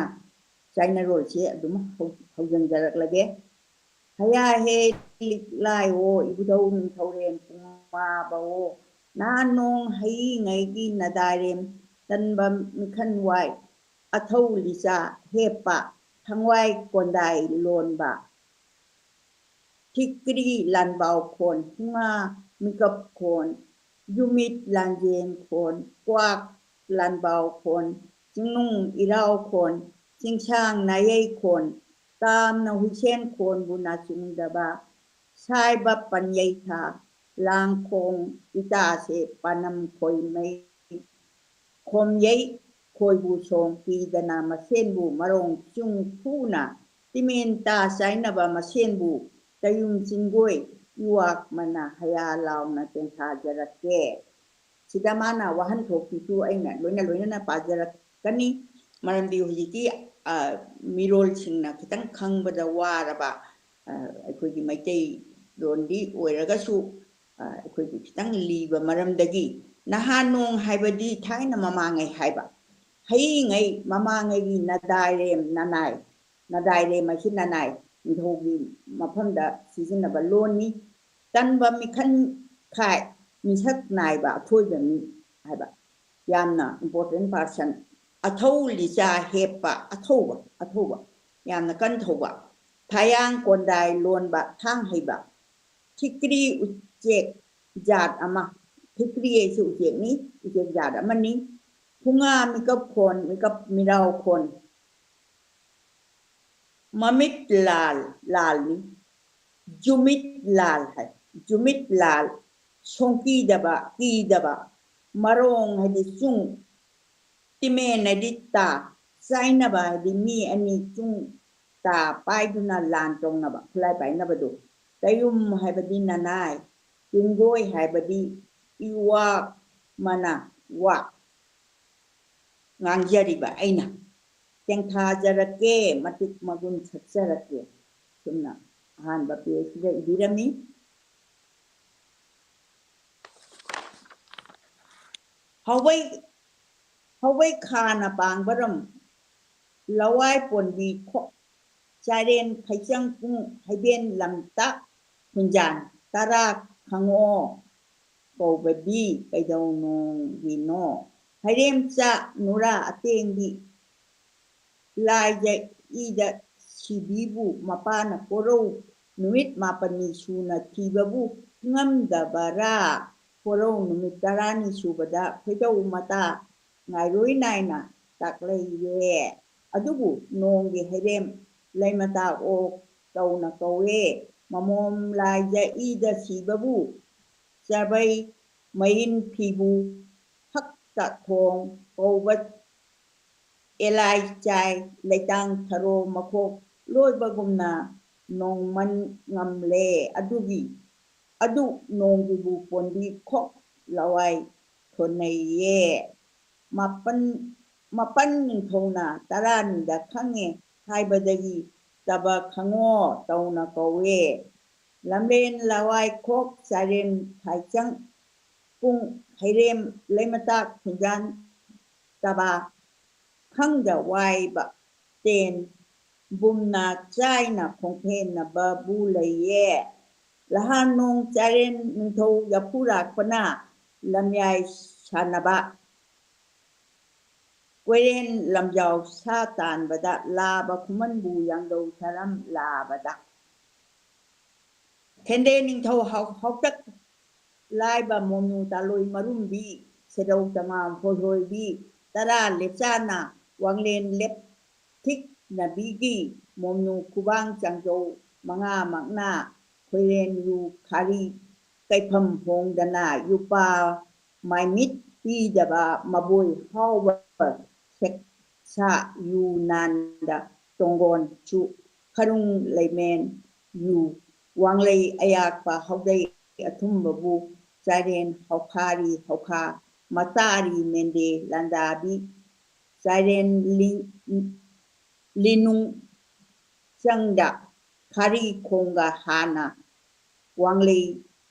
ꯆꯥꯏꯅꯔꯣꯜꯁꯤ ꯑꯗꯨꯝ ꯍꯧ-, ꯍꯧꯖꯤꯟꯖꯔꯛꯂꯒꯦ꯫ ꯍꯌꯥ ꯍꯦ ꯂꯤꯛꯂꯥꯏꯑꯣ, ꯏꯕꯨꯙꯧ ꯅꯤꯡꯊꯧꯔꯦꯟ ꯄꯨꯃꯥꯕꯑꯣ, ꯅꯍꯥ ꯅꯣꯡ ꯍꯌꯤꯉꯩꯒꯤ ꯅꯗꯥꯏꯔꯦꯝ, ꯇꯟꯕ ꯃꯤꯈꯟ ꯋꯥꯏ, ꯑꯊꯧ ꯂꯤꯆꯥ ꯍꯦꯞꯄ, ꯊꯪꯋꯥꯏ ꯀꯣꯟꯗꯥꯏ ꯂꯣꯟꯕ, ꯊꯤꯀ꯭ꯔꯤ ꯂꯥꯟꯕꯥꯎ ꯈꯣꯟ, ꯄꯨꯡꯉꯥ ꯃꯤꯀꯞ ꯈꯣꯟ, ꯌꯨꯃꯤꯠ ꯂꯥꯟꯖꯦꯟ ꯈꯣꯟ, ꯀ꯭ꯋꯥꯛ ꯂꯥꯟꯕꯥꯎ ꯈꯣꯟ, ꯆꯤꯡꯅꯨꯡ ꯏꯔꯥꯎ ꯈꯣꯟ, ꯆꯤꯡꯁꯥꯡ ꯅꯥꯌꯩ ꯈꯣꯟ, ꯇꯥꯝꯅ ꯍꯨꯏꯁꯦꯟ ꯈꯣꯟꯕꯨ ꯅꯥꯆꯨꯡꯗꯕ, ꯁꯥꯏꯕ ꯄꯟꯌꯩꯊꯥ, ꯂꯥꯡꯈꯣꯡ ꯏꯇꯥꯁꯦ ꯄꯥꯅꯝ ꯈꯣꯏꯃꯩ, ꯈꯣꯝꯌꯩ ꯈꯣꯏꯕꯨ ꯁꯣꯡ ꯄꯤꯗꯅ ꯃꯁꯦꯟꯕꯨ ꯃꯔꯣꯡ ꯆꯨꯡ ꯐꯨꯅ ꯇꯤꯃꯦꯟ ꯇꯥ ꯆꯥꯏꯅꯕ ꯃꯁꯦꯟꯕꯨ ꯇꯌꯨꯝ ꯆꯤꯡꯒꯣꯏ ꯏꯋꯥꯛ ꯃꯅꯥ ꯍꯌꯥ ꯂꯥꯎꯅ ꯇꯦꯟꯊꯥꯖꯔꯛꯀꯦ꯫ ꯁꯤꯗ ꯃꯥꯅ ꯋꯥꯍꯟꯊꯣꯛꯇꯨꯁꯨ ꯑꯩꯅ ꯂꯣꯏꯅ ꯂꯣꯏꯅꯅ ꯄꯥꯖꯔꯛꯀꯅꯤ꯫ ꯃꯔꯝꯗꯤ ꯍꯧꯖꯤꯛꯇꯤ, ꯑ, ꯃꯤꯔꯣꯜꯁꯤꯡꯅ ꯈꯤꯇꯪ ꯈꯪꯕꯗ ꯋꯥꯔꯕ, ꯑ, ꯑꯩꯈꯣꯏꯒꯤ ꯃꯩꯇꯩꯂꯣꯟꯗꯤ ꯑꯣꯏꯔꯒꯁꯨ, ꯑ, ꯑꯩꯈꯣꯏꯒꯤ ꯈꯤꯇꯪ ꯂꯤꯕ ꯃꯔꯝꯗꯒꯤ ꯅꯍꯥ ꯅꯣꯡ ꯍꯥꯏꯕꯗꯤ ꯊꯥꯏꯅ ꯃꯃꯥꯡꯉꯩ ꯍꯥꯏꯕ, ꯍꯌꯤꯡꯉꯩ ꯃꯃꯥꯡꯉꯩꯒꯤ ꯅꯗꯥꯏꯔꯦꯝ ꯅꯅꯥꯏ, ꯅꯗꯥꯏꯔꯦꯝ ꯑꯁꯤ ꯅꯅꯥꯏ ꯅꯤꯡꯊꯧꯒꯤ ꯃꯐꯝꯗ ꯁꯤꯖꯤꯟꯅꯕ ꯂꯣꯟꯅꯤ꯫ ꯇꯟꯕ ꯃꯤꯈꯟ ꯈꯥꯏ, ꯃꯤꯁꯛ ꯅꯥꯏꯕ ꯑꯊꯣꯏꯕ ꯃꯤ ꯍꯥꯏꯕ, ꯌꯥꯝꯅ important person꯫ ꯑꯊꯧ ꯂꯤꯆꯥ ꯍꯦꯞꯄ, ꯑꯊꯧꯕ, ꯑꯊꯧꯕ꯫ ꯌꯥꯝꯅ ꯀꯟ ꯊꯧꯕ, ꯊꯥꯌꯥꯡ ꯀꯣꯟꯗꯥꯏ ꯂꯣꯟꯕ ꯊꯥꯡ ꯍꯩꯕ, ꯊꯤꯀ꯭ꯔꯤ ꯎꯆꯦꯛ ꯖꯥꯠ ꯑꯃ, ꯊꯤꯀ꯭ꯔꯤ ꯍꯥꯏꯁꯤ ꯎꯆꯦꯛꯅꯤ, ꯎꯆꯦꯛ ꯖꯥꯠ ꯑꯃꯅꯤ꯫ ꯐꯨꯡꯉꯥ ꯃꯤꯀꯞ ꯈꯣꯟ, ꯃꯤꯀꯞ ꯃꯤꯔꯥꯎ ꯈꯣꯟ, ꯃꯃꯤꯠ ꯂꯥꯜ, ꯂꯥꯜꯅꯤ꯫ ꯖꯨꯃꯤꯠ ꯂꯥꯜ ꯍꯥꯏ, ꯖꯨꯃꯤꯠ ꯂꯥꯜ, ꯁꯣꯡꯀꯤꯗꯕ, ꯀꯤꯗꯕ, ꯃꯔꯣꯡ ꯍꯥꯏꯗꯤ ꯆꯨꯡ, ꯇꯤꯃꯦꯟ ꯍꯥꯏꯗꯤ ꯇꯥ, ꯆꯥꯏꯅꯕ ꯍꯥꯏꯗꯤ ꯃꯤ ꯑꯅꯤ ꯆꯨꯡ ꯇꯥ ꯄꯥꯏꯗꯨꯅ ꯂꯥꯟ ꯇꯧꯅꯕ, ꯈꯨꯠꯂꯥꯏ ꯄꯥꯏꯅꯕꯗꯨ꯫ ꯇꯌꯨꯝ ꯍꯥꯏꯕꯗꯤ ꯅꯅꯥꯏ, ꯇꯨꯡꯒꯣꯏ ꯍꯥꯏꯕꯗꯤ ꯏꯋꯥꯛ ꯃꯅꯥ, ꯋꯥ꯫ ꯉꯥꯡꯖꯔꯤꯕ ꯑꯩꯅ꯫ ꯇꯦꯡꯊꯥꯖꯔꯛꯀꯦ, ꯃꯇꯤꯛ ꯃꯒꯨꯟ ꯁꯛꯆꯔꯛꯀꯦ꯫ ꯁꯨꯝꯅ ꯑꯍꯥꯟꯕ ꯄꯦꯖꯁꯤꯗ ꯏꯕꯤꯔꯝꯃꯤ꯫ ꯍꯋꯩ, ꯍꯋꯩ ꯈꯥꯅ ꯄꯥꯡꯕꯔꯝ, ꯂꯋꯥꯏ ꯄꯣꯟꯕꯤ ꯈꯣꯛ, ꯆꯥꯔꯦꯟ ꯈꯩꯆꯪ ꯄꯨꯡ ꯍꯩꯕꯦꯟ ꯂꯝꯇꯥꯛ ꯈꯨꯟꯖꯥꯟ ꯇꯔꯥ ꯈꯪꯉꯣ ꯀꯧꯕꯗꯤ ꯀꯩꯗꯧꯅꯨꯡꯒꯤꯅꯣ? ꯍꯩꯔꯦꯝꯆꯥ ꯅꯨꯔꯥ ꯑꯇꯦꯡꯕꯤ ꯂꯥꯏꯖ ꯏꯗ ꯁꯤꯕꯤꯕꯨ ꯃꯄꯥꯅ ꯀꯣꯔꯧ ꯅꯨꯃꯤꯠ ꯃꯥꯄꯟꯅꯤ ꯁꯨꯅ ꯊꯤꯕꯕꯨ ꯉꯝꯗꯕꯔꯥ? ꯀꯣꯔꯧ ꯅꯨꯃꯤꯠ ꯇꯔꯥꯅꯤ ꯁꯨꯕꯗ ꯈꯣꯏꯗꯧ ꯃꯇꯥ ꯉꯥꯏꯔꯣꯏ ꯅꯥꯏꯅ ꯇꯥꯛꯂꯩꯔꯦ꯫ ꯑꯗꯨꯕꯨ ꯅꯣꯡꯒꯤ ꯍꯩꯔꯦꯝ ꯂꯩꯃꯇꯥꯛ ꯑꯣꯛ ꯇꯧꯅ ꯀꯧꯋꯦ꯫ ꯃꯃꯣꯝ ꯂꯥꯏꯖ ꯏꯗ ꯁꯤꯕꯕꯨ ꯆꯥꯕꯩ ꯃꯌꯤꯟ ꯐꯤꯕꯨ ꯐꯛꯇ ꯊꯣꯡ ꯀꯧꯕ ꯑꯦꯂꯥꯏ ꯆꯥꯏ ꯂꯩꯇꯥꯡ ꯊꯔꯣ ꯃꯈꯣꯛ ꯂꯣꯏꯕꯒꯨꯝꯅ ꯅꯣꯡꯃꯟ ꯉꯝꯂꯦ꯫ ꯑꯗꯨꯒꯤ ꯑꯗꯨ ꯅꯣꯡꯒꯤꯕꯨ ꯄꯣꯟꯕꯤ ꯈꯣꯛ ꯂꯋꯥꯏ ꯊꯣꯟꯅꯩꯌꯦ꯫ ꯃꯥꯄꯟ, ꯃꯥꯄꯟ ꯅꯤꯡꯊꯧꯅ ꯇꯔꯥꯅꯤꯗ ꯈꯪꯉꯦ ꯍꯥꯏꯕꯗꯒꯤ ꯇꯕ ꯈꯪꯉꯣ ꯇꯧꯅ ꯀꯧꯋꯦ꯫ ꯂꯝꯂꯦꯟ ꯂꯋꯥꯏ ꯈꯣꯛ ꯆꯥꯔꯦꯟ ꯊꯥꯏꯆꯪ ꯄꯨꯡ ꯍꯩꯔꯦꯝ ꯂꯩꯃꯇꯥꯛ ꯈꯨꯟꯖꯥꯟ ꯇꯕ ꯈꯪꯗ ꯋꯥꯏꯕ ꯇꯦꯟ ꯕꯨꯝꯅ ꯆꯥꯏꯅ ꯈꯣꯡꯊꯦꯟꯅꯕꯕꯨ ꯂꯩꯌꯦ꯫ ꯂꯍꯥꯟ ꯅꯣꯡ ꯆꯥꯔꯦꯟ ꯅꯤꯡꯊꯧ ꯌꯥꯐꯨꯔꯥꯛꯄꯅ ꯂꯝꯌꯥꯏ ꯁꯥꯟꯅꯕ ꯀꯣꯏꯔꯦꯟ ꯂꯝꯖꯥꯎ ꯁꯥ ꯇꯥꯟꯕꯗ ꯂꯥꯕ ꯈꯨꯃꯟꯕꯨ ꯌꯥꯡꯗꯧ ꯁꯥꯔꯝ ꯂꯥꯕꯗ꯫ ꯈꯦꯟꯗꯦ ꯅꯤꯡꯊꯧ ꯍꯥꯎ-, ꯍꯥꯎꯇꯛ ꯂꯥꯏꯕ ꯃꯣꯅꯨ ꯇꯥꯂꯣꯏ ꯃꯔꯨꯝꯕꯤ ꯁꯦꯗꯧ ꯇꯃꯥꯝ ꯍꯣꯏꯍꯣꯏꯕꯤ ꯇꯔꯥ ꯂꯦꯞꯆꯥꯅ ꯋꯥꯡꯂꯦꯟ ꯂꯦꯞ ꯊꯤꯛꯅꯕꯤꯒꯤ ꯃꯣꯝꯅꯨ ꯈꯨꯕꯥꯡ ꯆꯥꯡꯖꯧ ꯃꯉꯥ ꯃꯛꯅ ꯈꯣꯏꯔꯦꯟ ꯔꯨ ꯈꯥꯔꯤ ꯀꯩꯐꯝ ꯍꯣꯡꯗꯅ ꯌꯨꯄꯥ ꯃꯥꯏꯃꯤꯠ ꯄꯤꯗꯕ ꯃꯕꯣꯏ ꯍꯥꯎꯕ ꯁꯦꯛꯁꯥ ꯌꯨ ꯅꯥꯟꯗ ꯇꯣꯡꯒꯣꯟ ꯆꯨ ꯈꯔꯨꯡ ꯂꯩꯃꯦꯟ ꯌꯨ ꯋꯥꯡꯂꯩ ꯑꯌꯥꯛꯄ ꯍꯧꯗꯩ ꯑꯊꯨꯝꯕꯕꯨ ꯆꯥꯏꯔꯦꯟ ꯍꯧꯈꯥꯔꯤ ꯍꯧꯈꯥ ꯃꯇꯥꯔꯤ ꯃꯦꯟꯗꯦ ꯂꯥꯟꯗꯥꯕꯤ ꯆꯥꯏꯔꯦꯟ ꯂꯤ-, ꯂꯤꯅꯨꯡ ꯆꯪꯗ ꯈꯥꯔꯤ ꯈꯣꯡꯒ ꯍꯥꯟꯅ ꯋꯥꯡꯂꯩ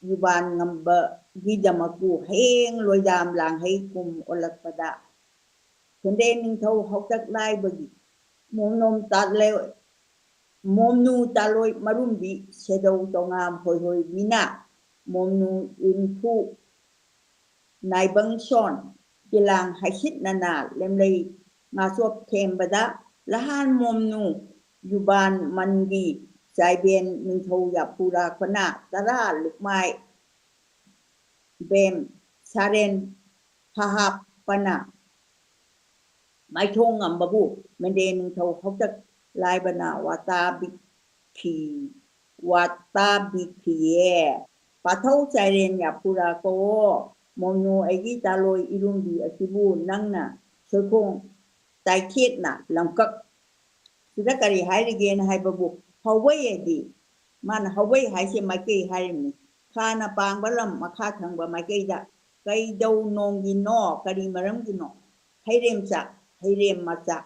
ꯌꯨꯕꯥꯟ ꯉꯝꯕꯒꯤꯗꯃꯛꯄꯨ ꯍꯌꯦꯡ ꯂꯣꯏꯗꯥꯝ ꯂꯥꯡꯍꯩ ꯀꯨꯝ ꯑꯣꯜꯂꯛꯄꯗ ꯈꯦꯟꯗꯦ ꯅꯤꯡꯊꯧ ꯍꯥꯎꯇꯛ ꯂꯥꯏꯕꯒꯤ ꯃꯣꯝꯅꯣꯝ ꯇꯥꯠꯂꯦ-, ꯃꯣꯝꯅꯨ ꯇꯥꯂꯣꯏ ꯃꯔꯨꯝꯕꯤ ꯁꯦꯗꯧ ꯇꯣꯉꯥꯝ ꯍꯣꯏꯍꯣꯏꯕꯤꯅ ꯃꯣꯝꯅꯨ ꯏꯟꯐꯨ ꯅꯥꯏꯕꯪꯁꯣꯟ ꯀꯤꯂꯥꯡ ꯍꯩꯁꯤꯠꯅꯅ ꯂꯦꯝꯂꯩ ꯉꯥꯆꯣꯞ ꯊꯦꯝꯕꯗ ꯂꯍꯥꯟ ꯃꯣꯝꯅꯨ ꯌꯨꯕꯥꯟ ꯃꯟꯒꯤ ꯆꯥꯏꯕꯦꯟ ꯅꯤꯡꯊꯧ ꯌꯥꯐꯨꯔꯥꯛꯄꯅ ꯇꯔꯥ ꯂꯨꯛꯃꯥꯏ ꯕꯦꯝ ꯁꯥꯔꯦꯟ ꯐꯍꯥꯞꯄꯅ ꯃꯥꯏꯊꯣꯡ ꯉꯝꯕꯕꯨ ꯃꯦꯟꯗꯦ ꯅꯤꯡꯊꯧ ꯍꯧꯇꯛ ꯂꯥꯏꯕꯅ ꯋꯥꯇꯥꯕꯤꯈꯤ, ꯋꯥꯇꯥꯕꯤꯈꯤꯌꯦ꯫ ꯄꯥꯊꯧ ꯆꯥꯏꯔꯦꯟ ꯌꯥꯐꯨꯔꯥ ꯀꯧꯋꯣ, ꯃꯣꯝꯅꯨ ꯑꯩꯒꯤ ꯇꯥꯂꯣꯏ ꯏꯔꯨꯝꯕꯤ ꯑꯁꯤꯕꯨ ꯅꯪꯅ ꯁꯣꯏꯈꯣꯡ ꯇꯥꯏꯈꯦꯠꯅ ꯂꯝꯀꯛ ꯁꯤꯗ ꯀꯔꯤ ꯍꯥꯏꯔꯤꯒꯦꯅ ꯍꯥꯏꯕꯕꯨ, ꯍꯧꯕꯩ ꯍꯥꯏꯗꯤ, ꯃꯥꯅ ꯍꯧꯕꯩ ꯍꯥꯏꯁꯦ ꯃꯥꯏꯀꯩ ꯍꯥꯏꯔꯤꯕꯅꯤ꯫ ꯈꯥꯅ ꯄꯥꯡꯕ ꯂꯝ ꯃꯈꯥ ꯊꯪꯕ ꯃꯥꯏꯀꯩꯗ ꯀꯩꯗꯧꯅꯣꯡꯒꯤꯅꯣ, ꯀꯔꯤ ꯃꯔꯝꯒꯤꯅꯣ? ꯍꯩꯔꯦꯝꯆꯥ, ꯍꯩꯔꯦꯝ ꯃꯆꯥ,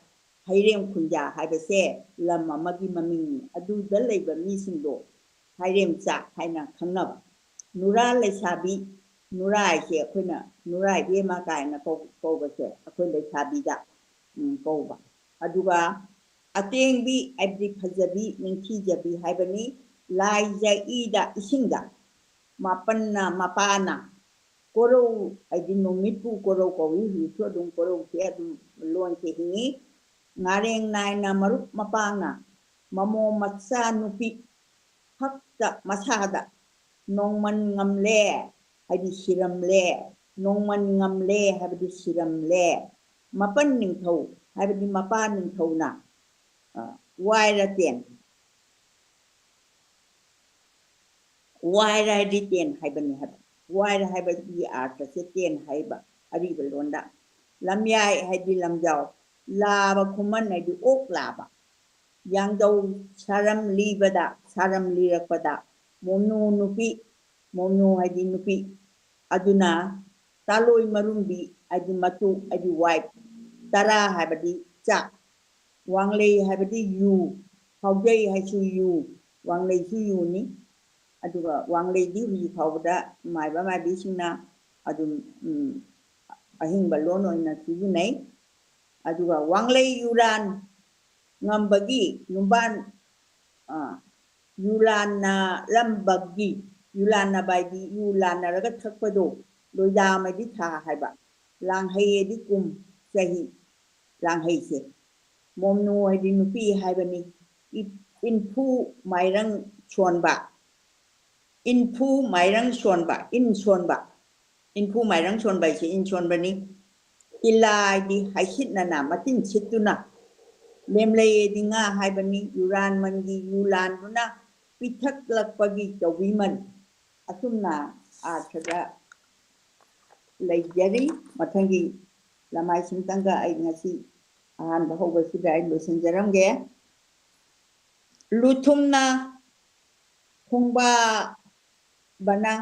ꯍꯩꯔꯦꯝ ꯈꯨꯟꯖꯥ ꯍꯥꯏꯕꯁꯦ ꯂꯝ ꯑꯃꯒꯤ ꯃꯃꯤꯡꯅꯤ꯫ ꯑꯗꯨꯗ ꯂꯩꯕ ꯃꯤꯁꯤꯡꯗꯣ ꯍꯩꯔꯦꯝꯆꯥ ꯍꯥꯏꯅ ꯈꯪꯅꯕ꯫ ꯅꯨꯔꯥ ꯂꯩꯁꯥꯕꯤ, ꯅꯨꯔꯥ ꯍꯥꯏꯁꯦ ꯑꯩꯈꯣꯏꯅ ꯅꯨꯔꯥ ꯏꯕꯦꯝꯃ ꯀꯥꯏꯅ ꯀꯧ-, ꯀꯧꯕꯁꯦ ꯑꯩꯈꯣꯏ ꯂꯩꯁꯥꯕꯤꯗ, ꯎꯝ, ꯀꯧꯕ꯫ ꯑꯗꯨꯒ ꯑꯇꯦꯡꯕꯤ ꯍꯥꯏꯕꯗꯤ ꯐꯖꯕꯤ, ꯅꯤꯡꯊꯤꯖꯕꯤ ꯍꯥꯏꯕꯅꯤ꯫ ꯂꯥꯏꯖ ꯏꯗ ꯏꯁꯤꯡꯗ ꯃꯥꯄꯟꯅ ꯃꯄꯥꯅ ꯀꯣꯔꯧ ꯍꯥꯏꯗꯤ ꯅꯨꯃꯤꯠꯄꯨ ꯀꯣꯔꯧ ꯀꯧꯏ, ꯍꯧꯖꯤꯛꯁꯨ ꯑꯗꯨꯝ ꯀꯣꯔꯧꯁꯦ ꯑꯗꯨꯝ ꯂꯣꯟꯁꯦ ꯍꯤꯡꯉꯤ꯫ ꯉꯥꯔꯦꯡ ꯅꯥꯏꯅ ꯃꯔꯨꯞ ꯃꯄꯥꯡꯅ ꯃꯃꯣ ꯃꯆꯥ ꯅꯨꯄꯤ ꯍꯛꯇ ꯃꯁꯥꯗ ꯅꯣꯡꯃꯟ ꯉꯝꯂꯦ ꯍꯥꯏꯗꯤ ꯁꯤꯔꯝꯂꯦ, ꯅꯣꯡꯃꯟ ꯉꯝꯂꯦ ꯍꯥꯏꯕꯗꯤ ꯁꯤꯔꯝꯂꯦ꯫ ꯃꯄꯟ ꯅꯤꯡꯊꯧ ꯍꯥꯏꯕꯗꯤ ꯃꯄꯥ ꯅꯤꯡꯊꯧꯅ, ꯑ, ꯋꯥꯏꯔ ꯇꯦꯟ, ꯋꯥꯏꯔ ꯍꯥꯏꯗꯤ ꯇꯦꯟ ꯍꯥꯏꯕꯅꯤ ꯍꯥꯏꯕ꯫ ꯋꯥꯏꯔ ꯍꯥꯏꯕꯒꯤ ꯑꯥꯔꯊꯁꯦ ꯇꯦꯟ ꯍꯥꯏꯕ ꯑꯔꯤꯕ ꯂꯣꯟꯗ꯫ ꯂꯝꯌꯥꯏ ꯍꯥꯏꯗꯤ ꯂꯝꯖꯥꯎ, ꯂꯥꯕ ꯈꯨꯃꯟ ꯍꯥꯏꯗꯤ ꯑꯣꯛ ꯂꯥꯕ꯫ ꯌꯥꯡꯗꯧ ꯁꯥꯔꯝ ꯂꯤꯕꯗ, ꯁꯥꯔꯝ ꯂꯤꯔꯛꯄꯗ, ꯃꯣꯝꯅꯨ ꯅꯨꯄꯤ, ꯃꯣꯝꯅꯨ ꯍꯥꯏꯗꯤ ꯅꯨꯄꯤ, ꯑꯗꯨꯅ ꯇꯥꯂꯣꯏ ꯃꯔꯨꯝꯕꯤ ꯍꯥꯏꯗꯤ ꯃꯇꯨ ꯍꯥꯏꯗꯤ ꯋꯥꯏꯐ, ꯇꯔꯥ ꯍꯥꯏꯕꯗꯤ ꯆꯥꯛ, ꯋꯥꯡꯂꯩ ꯍꯥꯏꯕꯗꯤ ꯌꯨ, ꯍꯥꯎꯖꯩ ꯍꯥꯏꯁꯨ ꯌꯨ, ꯋꯥꯡꯂꯩꯁꯨ ꯌꯨꯅꯤ꯫ ꯑꯗꯨꯒ ꯋꯥꯡꯂꯩꯗꯤ ꯍꯧꯖꯤꯛ ꯐꯥꯎꯕꯗ ꯃꯥꯏꯕ ꯃꯥꯏꯕꯤꯁꯤꯡꯅ ꯑꯗꯨꯝ, ꯎꯝ, ꯑꯍꯤꯡꯕ ꯂꯣꯟ ꯑꯣꯏꯅ ꯁꯤꯖꯤꯟꯅꯩ꯫ ꯑꯗꯨꯒ ꯋꯥꯡꯂꯩ ꯌꯨꯔꯥꯟ ꯉꯝꯕꯒꯤ ꯌꯨꯝꯕꯥꯟ, ꯑ, ꯌꯨꯂꯥꯟꯅꯔꯝꯕꯒꯤ, ꯌꯨꯂꯥꯟꯅꯕ ꯍꯥꯏꯗꯤ ꯌꯨ ꯂꯥꯟꯅꯔꯒ ꯊꯛꯄꯗꯣ, ꯂꯣꯏꯗꯥꯝ ꯍꯥꯏꯗꯤ ꯊꯥ ꯍꯥꯏꯕ, ꯂꯥꯡꯍꯩ ꯍꯥꯏꯗꯤ ꯀꯨꯝ, ꯆꯍꯤ, ꯂꯥꯡꯍꯩꯁꯦ꯫ ꯃꯣꯝꯅꯨ ꯍꯥꯏꯗꯤ ꯅꯨꯄꯤ ꯍꯥꯏꯕꯅꯤ꯫ ꯏ-, ꯏꯟꯐꯨ ꯃꯥꯏꯔꯪ ꯁꯣꯟꯕ, ꯏꯟꯐꯨ ꯃꯥꯏꯔꯪ ꯁꯣꯟꯕ, ꯏꯟ ꯁꯣꯟꯕ, ꯏꯟꯐꯨ ꯃꯥꯏꯔꯪ ꯁꯣꯟꯕ ꯍꯥꯏꯁꯦ ꯏꯟ ꯁꯣꯟꯕꯅꯤ꯫ ꯏꯂꯥ ꯍꯥꯏꯗꯤ ꯍꯥꯏꯁꯤꯠꯅꯅ, ꯃꯇꯤꯟ ꯁꯤꯠꯇꯨꯅ꯫ ꯂꯦꯝꯂꯩ ꯍꯥꯏꯗꯤ ꯉꯥ ꯍꯥꯏꯕꯅꯤ꯫ ꯌꯨꯔꯥꯟꯃꯟꯒꯤ ꯌꯨ ꯂꯥꯟꯗꯨꯅ ꯄꯤꯊꯛꯂꯛꯄꯒꯤ ꯇꯧꯕꯤꯃꯜ꯫ ꯑꯁꯨꯝꯅ ꯑꯥꯔꯊꯗ ꯂꯩꯖꯔꯤ꯫ ꯃꯊꯪꯒꯤ ꯂꯃꯥꯏꯁꯤꯝꯇꯪꯒ ꯑꯩ ꯉꯁꯤ ꯑꯍꯥꯟꯕ ꯍꯧꯕꯁꯤꯗ ꯑꯩ ꯂꯣꯏꯁꯤꯟꯖꯔꯝꯒꯦ꯫ ꯂꯨꯊꯨꯝꯅ ꯈꯣꯡꯕꯥꯕꯅ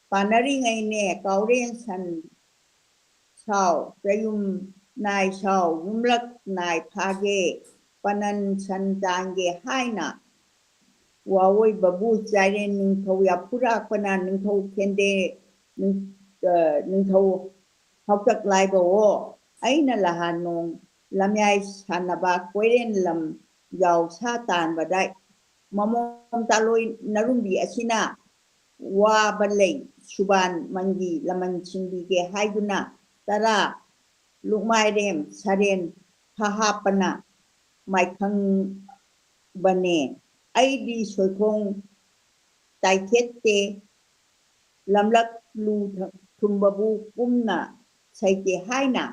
ꯄꯥꯅꯔꯤꯉꯩꯅꯦ ꯀꯥꯎꯔꯦꯟ ꯁꯟ ꯁꯥꯎ, ꯆꯌꯨꯝ ꯅꯥꯏ ꯁꯥꯎ, ꯌꯨꯝꯂꯛ ꯅꯥꯏ ꯐꯥꯒꯦ, ꯄꯅꯟ ꯁꯟ ꯇꯥꯟꯒꯦ ꯍꯥꯏꯅ ꯋꯥꯑꯣꯏꯕꯕꯨ ꯆꯥꯏꯔꯦꯟ ꯅꯤꯡꯊꯧ ꯌꯥꯐꯨꯔꯥꯛꯄꯅ ꯅꯤꯡꯊꯧ ꯈꯦꯟꯗꯦ, ꯅꯤꯡ-, ꯑ, ꯅꯤꯡꯊꯧ ꯍꯥꯎꯇꯛ ꯂꯥꯏꯕꯑꯣ, ꯑꯩꯅ ꯂꯍꯥꯟ ꯅꯣꯡ ꯂꯝꯌꯥꯏ ꯁꯥꯟꯅꯕ ꯀꯣꯏꯔꯦꯟ ꯂꯝ ꯌꯥꯎ ꯁꯥ ꯇꯥꯟꯕꯗ ꯃꯃꯣꯝ ꯇꯥꯂꯣꯏ ꯅꯔꯨꯝꯕꯤ ꯑꯁꯤꯅ ꯋꯥꯕ ꯂꯩ, ꯁꯨꯕꯥꯟ ꯃꯟꯒꯤ ꯂꯃꯟ ꯁꯤꯡꯕꯤꯒꯦ ꯍꯥꯏꯗꯨꯅ ꯇꯔꯥ ꯂꯨꯛꯃꯥꯏꯔꯦꯝ ꯁꯔꯦꯟ ꯐꯍꯥꯞꯄꯅ ꯃꯥꯏꯈꯪꯕꯅꯦ꯫ ꯑꯩꯗꯤ ꯁꯣꯏꯈꯣꯡ ꯇꯥꯏꯊꯦꯠꯇꯦ, ꯂꯝꯂꯛ ꯂꯨ ꯊ-, ꯊꯨꯝꯕꯕꯨ ꯀꯨꯝꯅ ꯁꯩꯇꯦ ꯍꯥꯏꯅ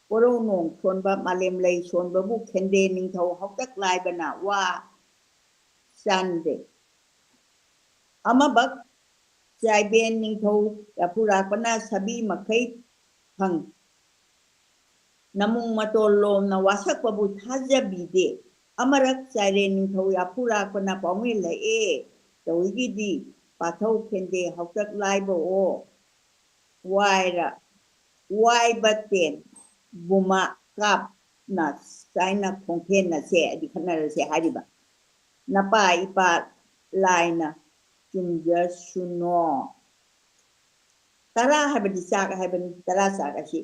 ꯀꯣꯔꯧ ꯅꯣꯡ ꯁꯣꯟꯕ ꯃꯥꯂꯦꯝ ꯂꯩ ꯁꯣꯟꯕꯕꯨ ꯈꯦꯟꯗꯦ ꯅꯤꯡꯊꯧ ꯍꯥꯎꯇꯛ ꯂꯥꯏꯕꯅ ꯋꯥ ꯆꯥꯟꯗꯦ꯫ ꯑꯃꯕꯛ ꯆꯥꯏꯕꯦꯟ ꯅꯤꯡꯊꯧ ꯌꯥꯐꯨꯔꯥꯛꯄꯅ ꯁꯥꯕꯤ ꯃꯈꯩ ꯐꯪ ꯅꯃꯨꯡ ꯃꯇꯣꯜ ꯂꯣꯝꯅ ꯋꯥꯁꯛꯄꯕꯨ ꯊꯥꯖꯕꯤꯗꯦ꯫ ꯑꯃꯔꯛ ꯆꯥꯏꯔꯦꯟ ꯅꯤꯡꯊꯧ ꯌꯥꯐꯨꯔꯥꯛꯄꯅ ꯄꯥꯎꯃꯤꯜꯂꯛꯑꯦ ꯇꯧꯏꯒꯤꯗꯤ ꯄꯥꯊꯧ ꯈꯦꯟꯗꯦ ꯍꯥꯎꯇꯛ ꯂꯥꯏꯕꯑꯣ꯫ ꯋꯥꯏꯔ ꯋꯥꯏꯕ ꯇꯦꯟ ꯕꯨꯃꯥ ꯀꯥꯞꯅ ꯆꯥꯏꯅ ꯈꯣꯡꯊꯦꯟꯅꯁꯦ ꯍꯥꯏꯗꯤ ꯈꯠꯅꯔꯁꯦ ꯍꯥꯏꯔꯤꯕ ꯅꯄꯥ ꯏꯄꯥ ꯂꯥꯏꯅ ꯆꯨꯝꯖꯁꯨꯅꯣ꯫ ꯇꯔꯥ ꯍꯥꯏꯕꯗꯤ ꯆꯥꯛ ꯍꯥꯏꯕꯅꯤ꯫ ꯇꯔꯥ ꯆꯥꯛ ꯑꯁꯤ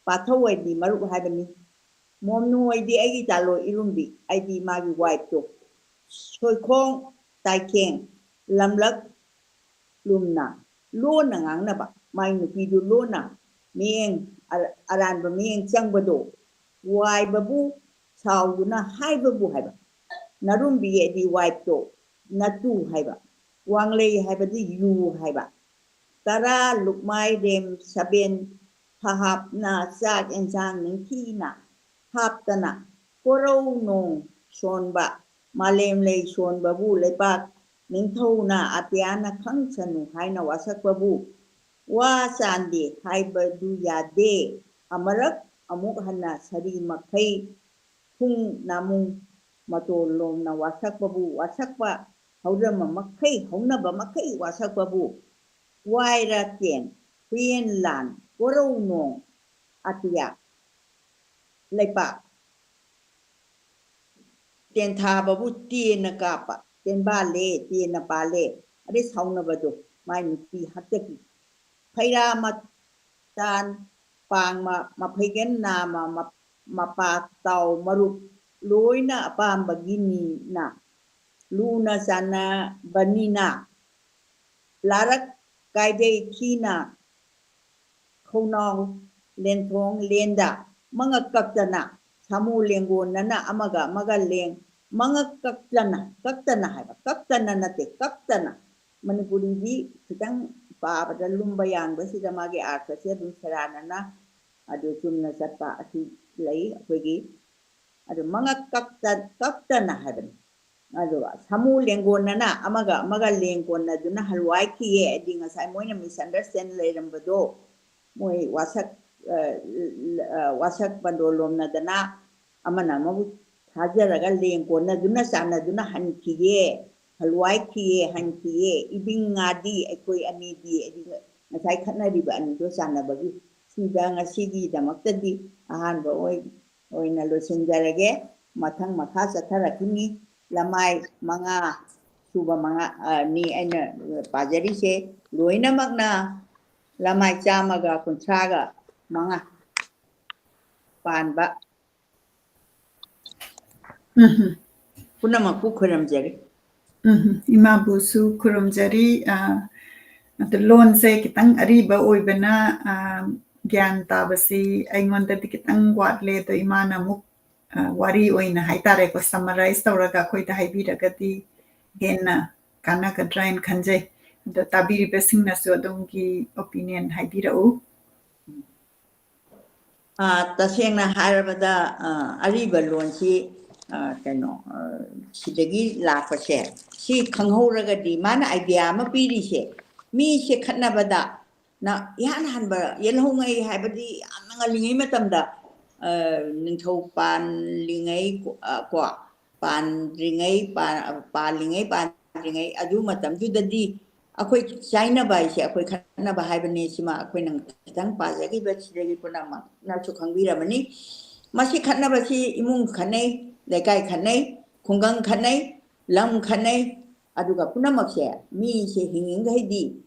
ꯄꯥꯊꯧ ꯑꯣꯏꯕꯤ ꯃꯔꯨꯞ ꯍꯥꯏꯕꯅꯤ꯫ ꯃꯣꯝꯅꯨ ꯑꯣꯏꯕꯤ ꯑꯩꯒꯤ ꯆꯥꯂꯣ ꯏꯔꯨꯝꯕꯤ ꯑꯩꯗꯤ ꯃꯥꯒꯤ ꯋꯥꯏꯐꯇꯣ꯫ ꯁꯣꯏꯈꯣꯡ ꯇꯥꯏꯈꯦꯡ ꯂꯝꯂꯛ ꯂꯨꯝꯅ ꯂꯣꯟꯅ ꯉꯥꯡꯅꯕ ꯃꯥꯏ ꯅꯨꯄꯤꯗꯨ ꯂꯣꯟꯅ ꯃꯤꯠꯌꯦꯡ ꯑꯔ-, ꯑꯔꯥꯟꯕ ꯃꯤꯠꯌꯦꯡ ꯆꯪꯕꯗꯣ ꯋꯥꯏꯕꯕꯨ ꯁꯥꯎꯗꯨꯅ ꯍꯥꯏꯕꯕꯨ ꯍꯥꯏꯕ꯫ ꯅꯔꯨꯝꯕꯤ ꯑꯗꯤ ꯋꯥꯏꯐꯇꯣ ꯅꯇꯨ ꯍꯥꯏꯕ꯫ ꯋꯥꯡꯂꯩ ꯍꯥꯏꯕꯗꯤ ꯌꯨ ꯍꯥꯏꯕ꯫ ꯇꯔꯥ ꯂꯨꯛꯃꯥꯏ ꯔꯦꯝ ꯁꯕꯦꯟ ꯐꯍꯥꯞꯅ ꯆꯥꯛ ꯑꯦꯟꯁꯥꯡ ꯅꯤꯡꯊꯤꯅ ꯍꯥꯞꯇꯅ ꯀꯣꯔꯧ ꯅꯣꯡ ꯁꯣꯟꯕ ꯃꯥꯂꯦꯝ ꯂꯩ ꯁꯣꯟꯕꯕꯨ ꯂꯩꯄꯥꯛ ꯅꯤꯡꯊꯧꯅ ꯑꯇꯤꯌꯥꯅ ꯈꯪꯁꯅꯨ ꯍꯥꯏꯅ ꯋꯥꯁꯛꯄꯕꯨ ꯋꯥ ꯆꯥꯟꯗꯦ ꯍꯥꯏꯕꯗꯨ ꯌꯥꯗꯦ꯫ ꯑꯃꯔꯛ ꯑꯃꯨꯛ ꯍꯟꯅ ꯁꯥꯔꯤ ꯃꯈꯩ ꯈꯨꯡ ꯅꯥꯃꯨꯡ ꯃꯇꯣꯜ ꯂꯣꯝꯅ ꯋꯥꯁꯛꯄꯕꯨ ꯋꯥꯁꯛꯄ ꯍꯧꯔꯝꯕ ꯃꯈꯩ, ꯍꯧꯅꯕ ꯃꯈꯩ ꯋꯥꯁꯛꯄꯕꯨ ꯋꯥꯏꯔ ꯀꯦꯟ, ꯍꯨꯌꯦꯟ ꯂꯥꯟ, ꯀꯣꯔꯧ ꯅꯣꯡ, ꯑꯇꯤꯌꯥ, ꯂꯩꯄꯥꯛ꯫ ꯇꯦꯟꯊꯥꯕꯕꯨ ꯇꯦꯟꯅ ꯀꯥꯞꯄ, ꯇꯦꯟꯕꯥꯜꯂꯦ, ꯇꯦꯟꯅ ꯄꯥꯜꯂꯦ꯫ ꯑꯗꯩ ꯁꯥꯎꯅꯕꯗꯣ, ꯃꯥꯏ ꯅꯨꯄꯤ ꯍꯥꯛꯇꯛꯀꯤ꯫ ꯐꯩꯔꯥ ꯃꯇꯥꯟ ꯄꯥꯡꯃ, ꯃꯐꯩꯒꯟ ꯅꯥꯃ, ꯃ-, ꯃꯄꯥ ꯇꯥꯎ ꯃꯔꯨꯞ ꯂꯣꯏꯅ ꯑꯄꯥꯝꯕꯒꯤꯅꯤꯅ, ꯂꯨꯅ ꯆꯥꯟꯅꯕꯅꯤꯅ, ꯂꯥꯔꯛ ꯀꯥꯏꯗꯩ ꯊꯤꯅ ꯈꯧꯅꯥꯎ ꯂꯦꯟꯊꯣꯡ ꯂꯦꯟꯗ ꯃꯉꯛ ꯀꯛꯇꯅ ꯁꯥꯃꯨ ꯂꯦꯡꯒꯣꯟꯅꯅ ꯑꯃꯒ ꯑꯃꯒ ꯂꯦꯡ ꯃꯉꯛ ꯀꯛꯇꯅ, ꯀꯛꯇꯅ ꯍꯥꯏꯕ, ꯀꯛꯇꯅ ꯅꯠꯇꯦ, ꯀꯛꯇꯅ꯫ ꯃꯅꯤꯄꯨꯔꯤꯗꯤ ꯈꯤꯇꯪ ꯄꯥꯕꯗ ꯂꯨꯝꯕ ꯌꯥꯡꯕꯁꯤꯗ ꯃꯥꯒꯤ ꯑꯥꯔꯊꯁꯦ ꯑꯗꯨꯝ ꯁꯦꯔꯥꯟꯅꯅ ꯑꯗꯨ ꯆꯨꯝꯅ ꯆꯠꯄ ꯑꯁꯤ ꯂꯩ ꯑꯩꯈꯣꯏꯒꯤ꯫ ꯑꯗꯨ ꯃꯉꯛ ꯀꯛꯇ-, ꯀꯛꯇꯅ ꯍꯥꯏꯕꯅꯤ꯫ ꯑꯗꯨꯒ ꯁꯥꯃꯨ ꯂꯦꯡꯒꯣꯟꯅꯅ ꯑꯃꯒ ꯑꯃꯒ ꯂꯦꯡꯒꯣꯟꯅꯗꯨꯅ ꯍꯜꯋꯥꯏꯈꯤꯌꯦ꯫ ꯍꯥꯏꯗꯤ ꯉꯁꯥꯏ ꯃꯣꯏꯅ misunderstand ꯂꯩꯔꯝꯕꯗꯣ, ꯃꯣꯏ ꯋꯥꯁꯛ, ꯑ, ꯑ, ꯋꯥꯁꯛ ꯄꯟꯗꯣ ꯂꯣꯝꯅꯗꯅ ꯑꯃꯅ ꯑꯃꯕꯨ ꯊꯥꯖꯔꯒ ꯂꯦꯡꯒꯣꯟꯅꯗꯨꯅ ꯆꯥꯟꯅꯗꯨꯅ ꯍꯟꯈꯤꯌꯦ, ꯍꯜꯋꯥꯏꯈꯤꯌꯦ, ꯍꯟꯈꯤꯌꯦ꯫ ꯏꯕꯤꯡ ꯉꯥꯗꯤ ꯑꯩꯈꯣꯏ ꯑꯅꯤꯗꯤ, ꯍꯥꯏꯗꯤ ꯉꯁꯥꯏ ꯈꯠꯅꯔꯤꯕ ꯑꯅꯤꯗꯣ ꯆꯥꯟꯅꯕꯒꯤ꯫ ꯁꯤꯗ ꯉꯁꯤꯒꯤꯗꯃꯛꯇꯗꯤ ꯑꯍꯥꯟꯕ ꯑꯣꯏ-, ꯑꯣꯏꯅ ꯂꯣꯏꯁꯤꯟꯖꯔꯒꯦ꯫ ꯃꯊꯪ ꯃꯈꯥ ꯆꯠꯊꯔꯛꯈꯤꯅꯤ꯫ ꯂꯃꯥꯏ ꯃꯉꯥ ꯁꯨꯕ ꯃꯉꯥ, ꯑ, ꯅꯤ ꯑꯩꯅ ꯄꯥꯖꯔꯤꯁꯦ꯫ ꯂꯣꯏꯅꯃꯛꯅ ꯂꯃꯥꯏ ꯆꯥꯝꯃꯒ ꯀꯨꯟꯊ꯭ꯔꯥꯒ ꯃꯉꯥ ꯄꯥꯟꯕ ꯎꯝ꯫ ꯄꯨꯝꯅꯃꯛꯄꯨ ꯈꯨꯔꯨꯝꯖꯔꯤ꯫ ꯎꯝ, ꯏꯃꯥꯕꯨꯁꯨ ꯈꯨꯔꯨꯝꯖꯔꯤ꯫ ꯑ, ꯑꯗꯨ ꯂꯣꯟꯁꯦ ꯈꯤꯇꯪ ꯑꯔꯤꯕ ꯑꯣꯏꯕꯅ, ꯑ, ꯒ꯭ꯌꯥꯟ ꯇꯥꯕꯁꯤ ꯑꯩꯉꯣꯟꯗꯗꯤ ꯈꯤꯇꯪ ꯋꯥꯠꯂꯦ꯫ ꯑꯗꯣ ꯏꯃꯥꯅ ꯑꯃꯨꯛ, ꯑ, ꯋꯥꯔꯤ ꯑꯣꯏꯅ ꯍꯥꯏꯇꯥꯔꯦꯀꯣ, summarize ꯇꯧꯔꯒ ꯑꯩꯈꯣꯏꯗ ꯍꯥꯏꯕꯤꯔꯒꯗꯤ ꯍꯦꯟꯅ ꯀꯥꯟꯅꯒꯗ꯭ꯔꯥ ꯍꯥꯏꯅ ꯈꯟꯖꯩ꯫ ꯑꯗꯣ ꯇꯥꯕꯤꯔꯤꯕꯁꯤꯡꯅꯁꯨ ꯑꯗꯣꯝꯒꯤ opinion ꯍꯥꯏꯕꯤꯔꯛꯎ꯫ ꯑ, ꯇꯁꯦꯡꯅ ꯍꯥꯏꯔꯕꯗ, ꯑ, ꯑꯔꯤꯕ ꯂꯣꯟꯁꯤ, ꯑ, ꯀꯩꯅꯣ, ꯑ, ꯁꯤꯗꯒꯤ ꯂꯥꯛꯄꯁꯦ, ꯁꯤ ꯈꯪꯍꯧꯔꯒꯗꯤ ꯃꯥꯅ idea ꯑꯃ ꯄꯤꯔꯤꯁꯦ, ꯃꯤꯁꯦ ꯈꯠꯅꯕꯗ ꯅ-, ꯏꯍꯥꯟ ꯍꯥꯟꯕ ꯌꯦꯜꯍꯧꯉꯩ ꯍꯥꯏꯕꯗꯤ ꯌꯥꯝꯅ ꯉꯜꯂꯤꯉꯩ ꯃꯇꯝꯗ, ꯑ, ꯅꯤꯡꯊꯧ ꯄꯥꯜꯂꯤꯉꯩ, ꯑ, ꯀꯣ, ꯄꯥꯟꯗ꯭ꯔꯤꯉꯩ, ꯄꯥ-, ꯄꯥꯜꯂꯤꯉꯩ, ꯄꯥꯟꯗ꯭ꯔꯤꯉꯩ, ꯑꯗꯨ ꯃꯇꯝꯗꯨꯗꯗꯤ ꯑꯩꯈꯣꯏ ꯆꯥꯏꯅꯕ ꯍꯥꯏꯁꯦ, ꯑꯩꯈꯣꯏ ꯈꯠꯅꯕ ꯍꯥꯏꯕꯅꯤ꯫ ꯁꯤꯃ ꯑꯩꯈꯣꯏꯅ ꯈꯤꯇꯪ ꯄꯥꯖꯈꯤꯕ ꯁꯤꯗꯒꯤ ꯄꯨꯝꯅꯃꯛꯅꯁꯨ ꯈꯪꯕꯤꯔꯝꯃꯅꯤ꯫ ꯃꯁꯤ ꯈꯠꯅꯕꯁꯤ ꯏꯃꯨꯡ ꯈꯠꯅꯩ, ꯂꯩꯀꯥꯏ ꯈꯠꯅꯩ, ꯈꯨꯡꯒꯪ ꯈꯠꯅꯩ, ꯂꯝ ꯈꯠꯅꯩ, ꯑꯗꯨꯒ ꯄꯨꯝꯅꯃꯛꯁꯦ ꯃꯤꯁꯦ ꯍꯤꯡꯉꯤꯈꯩꯗꯤ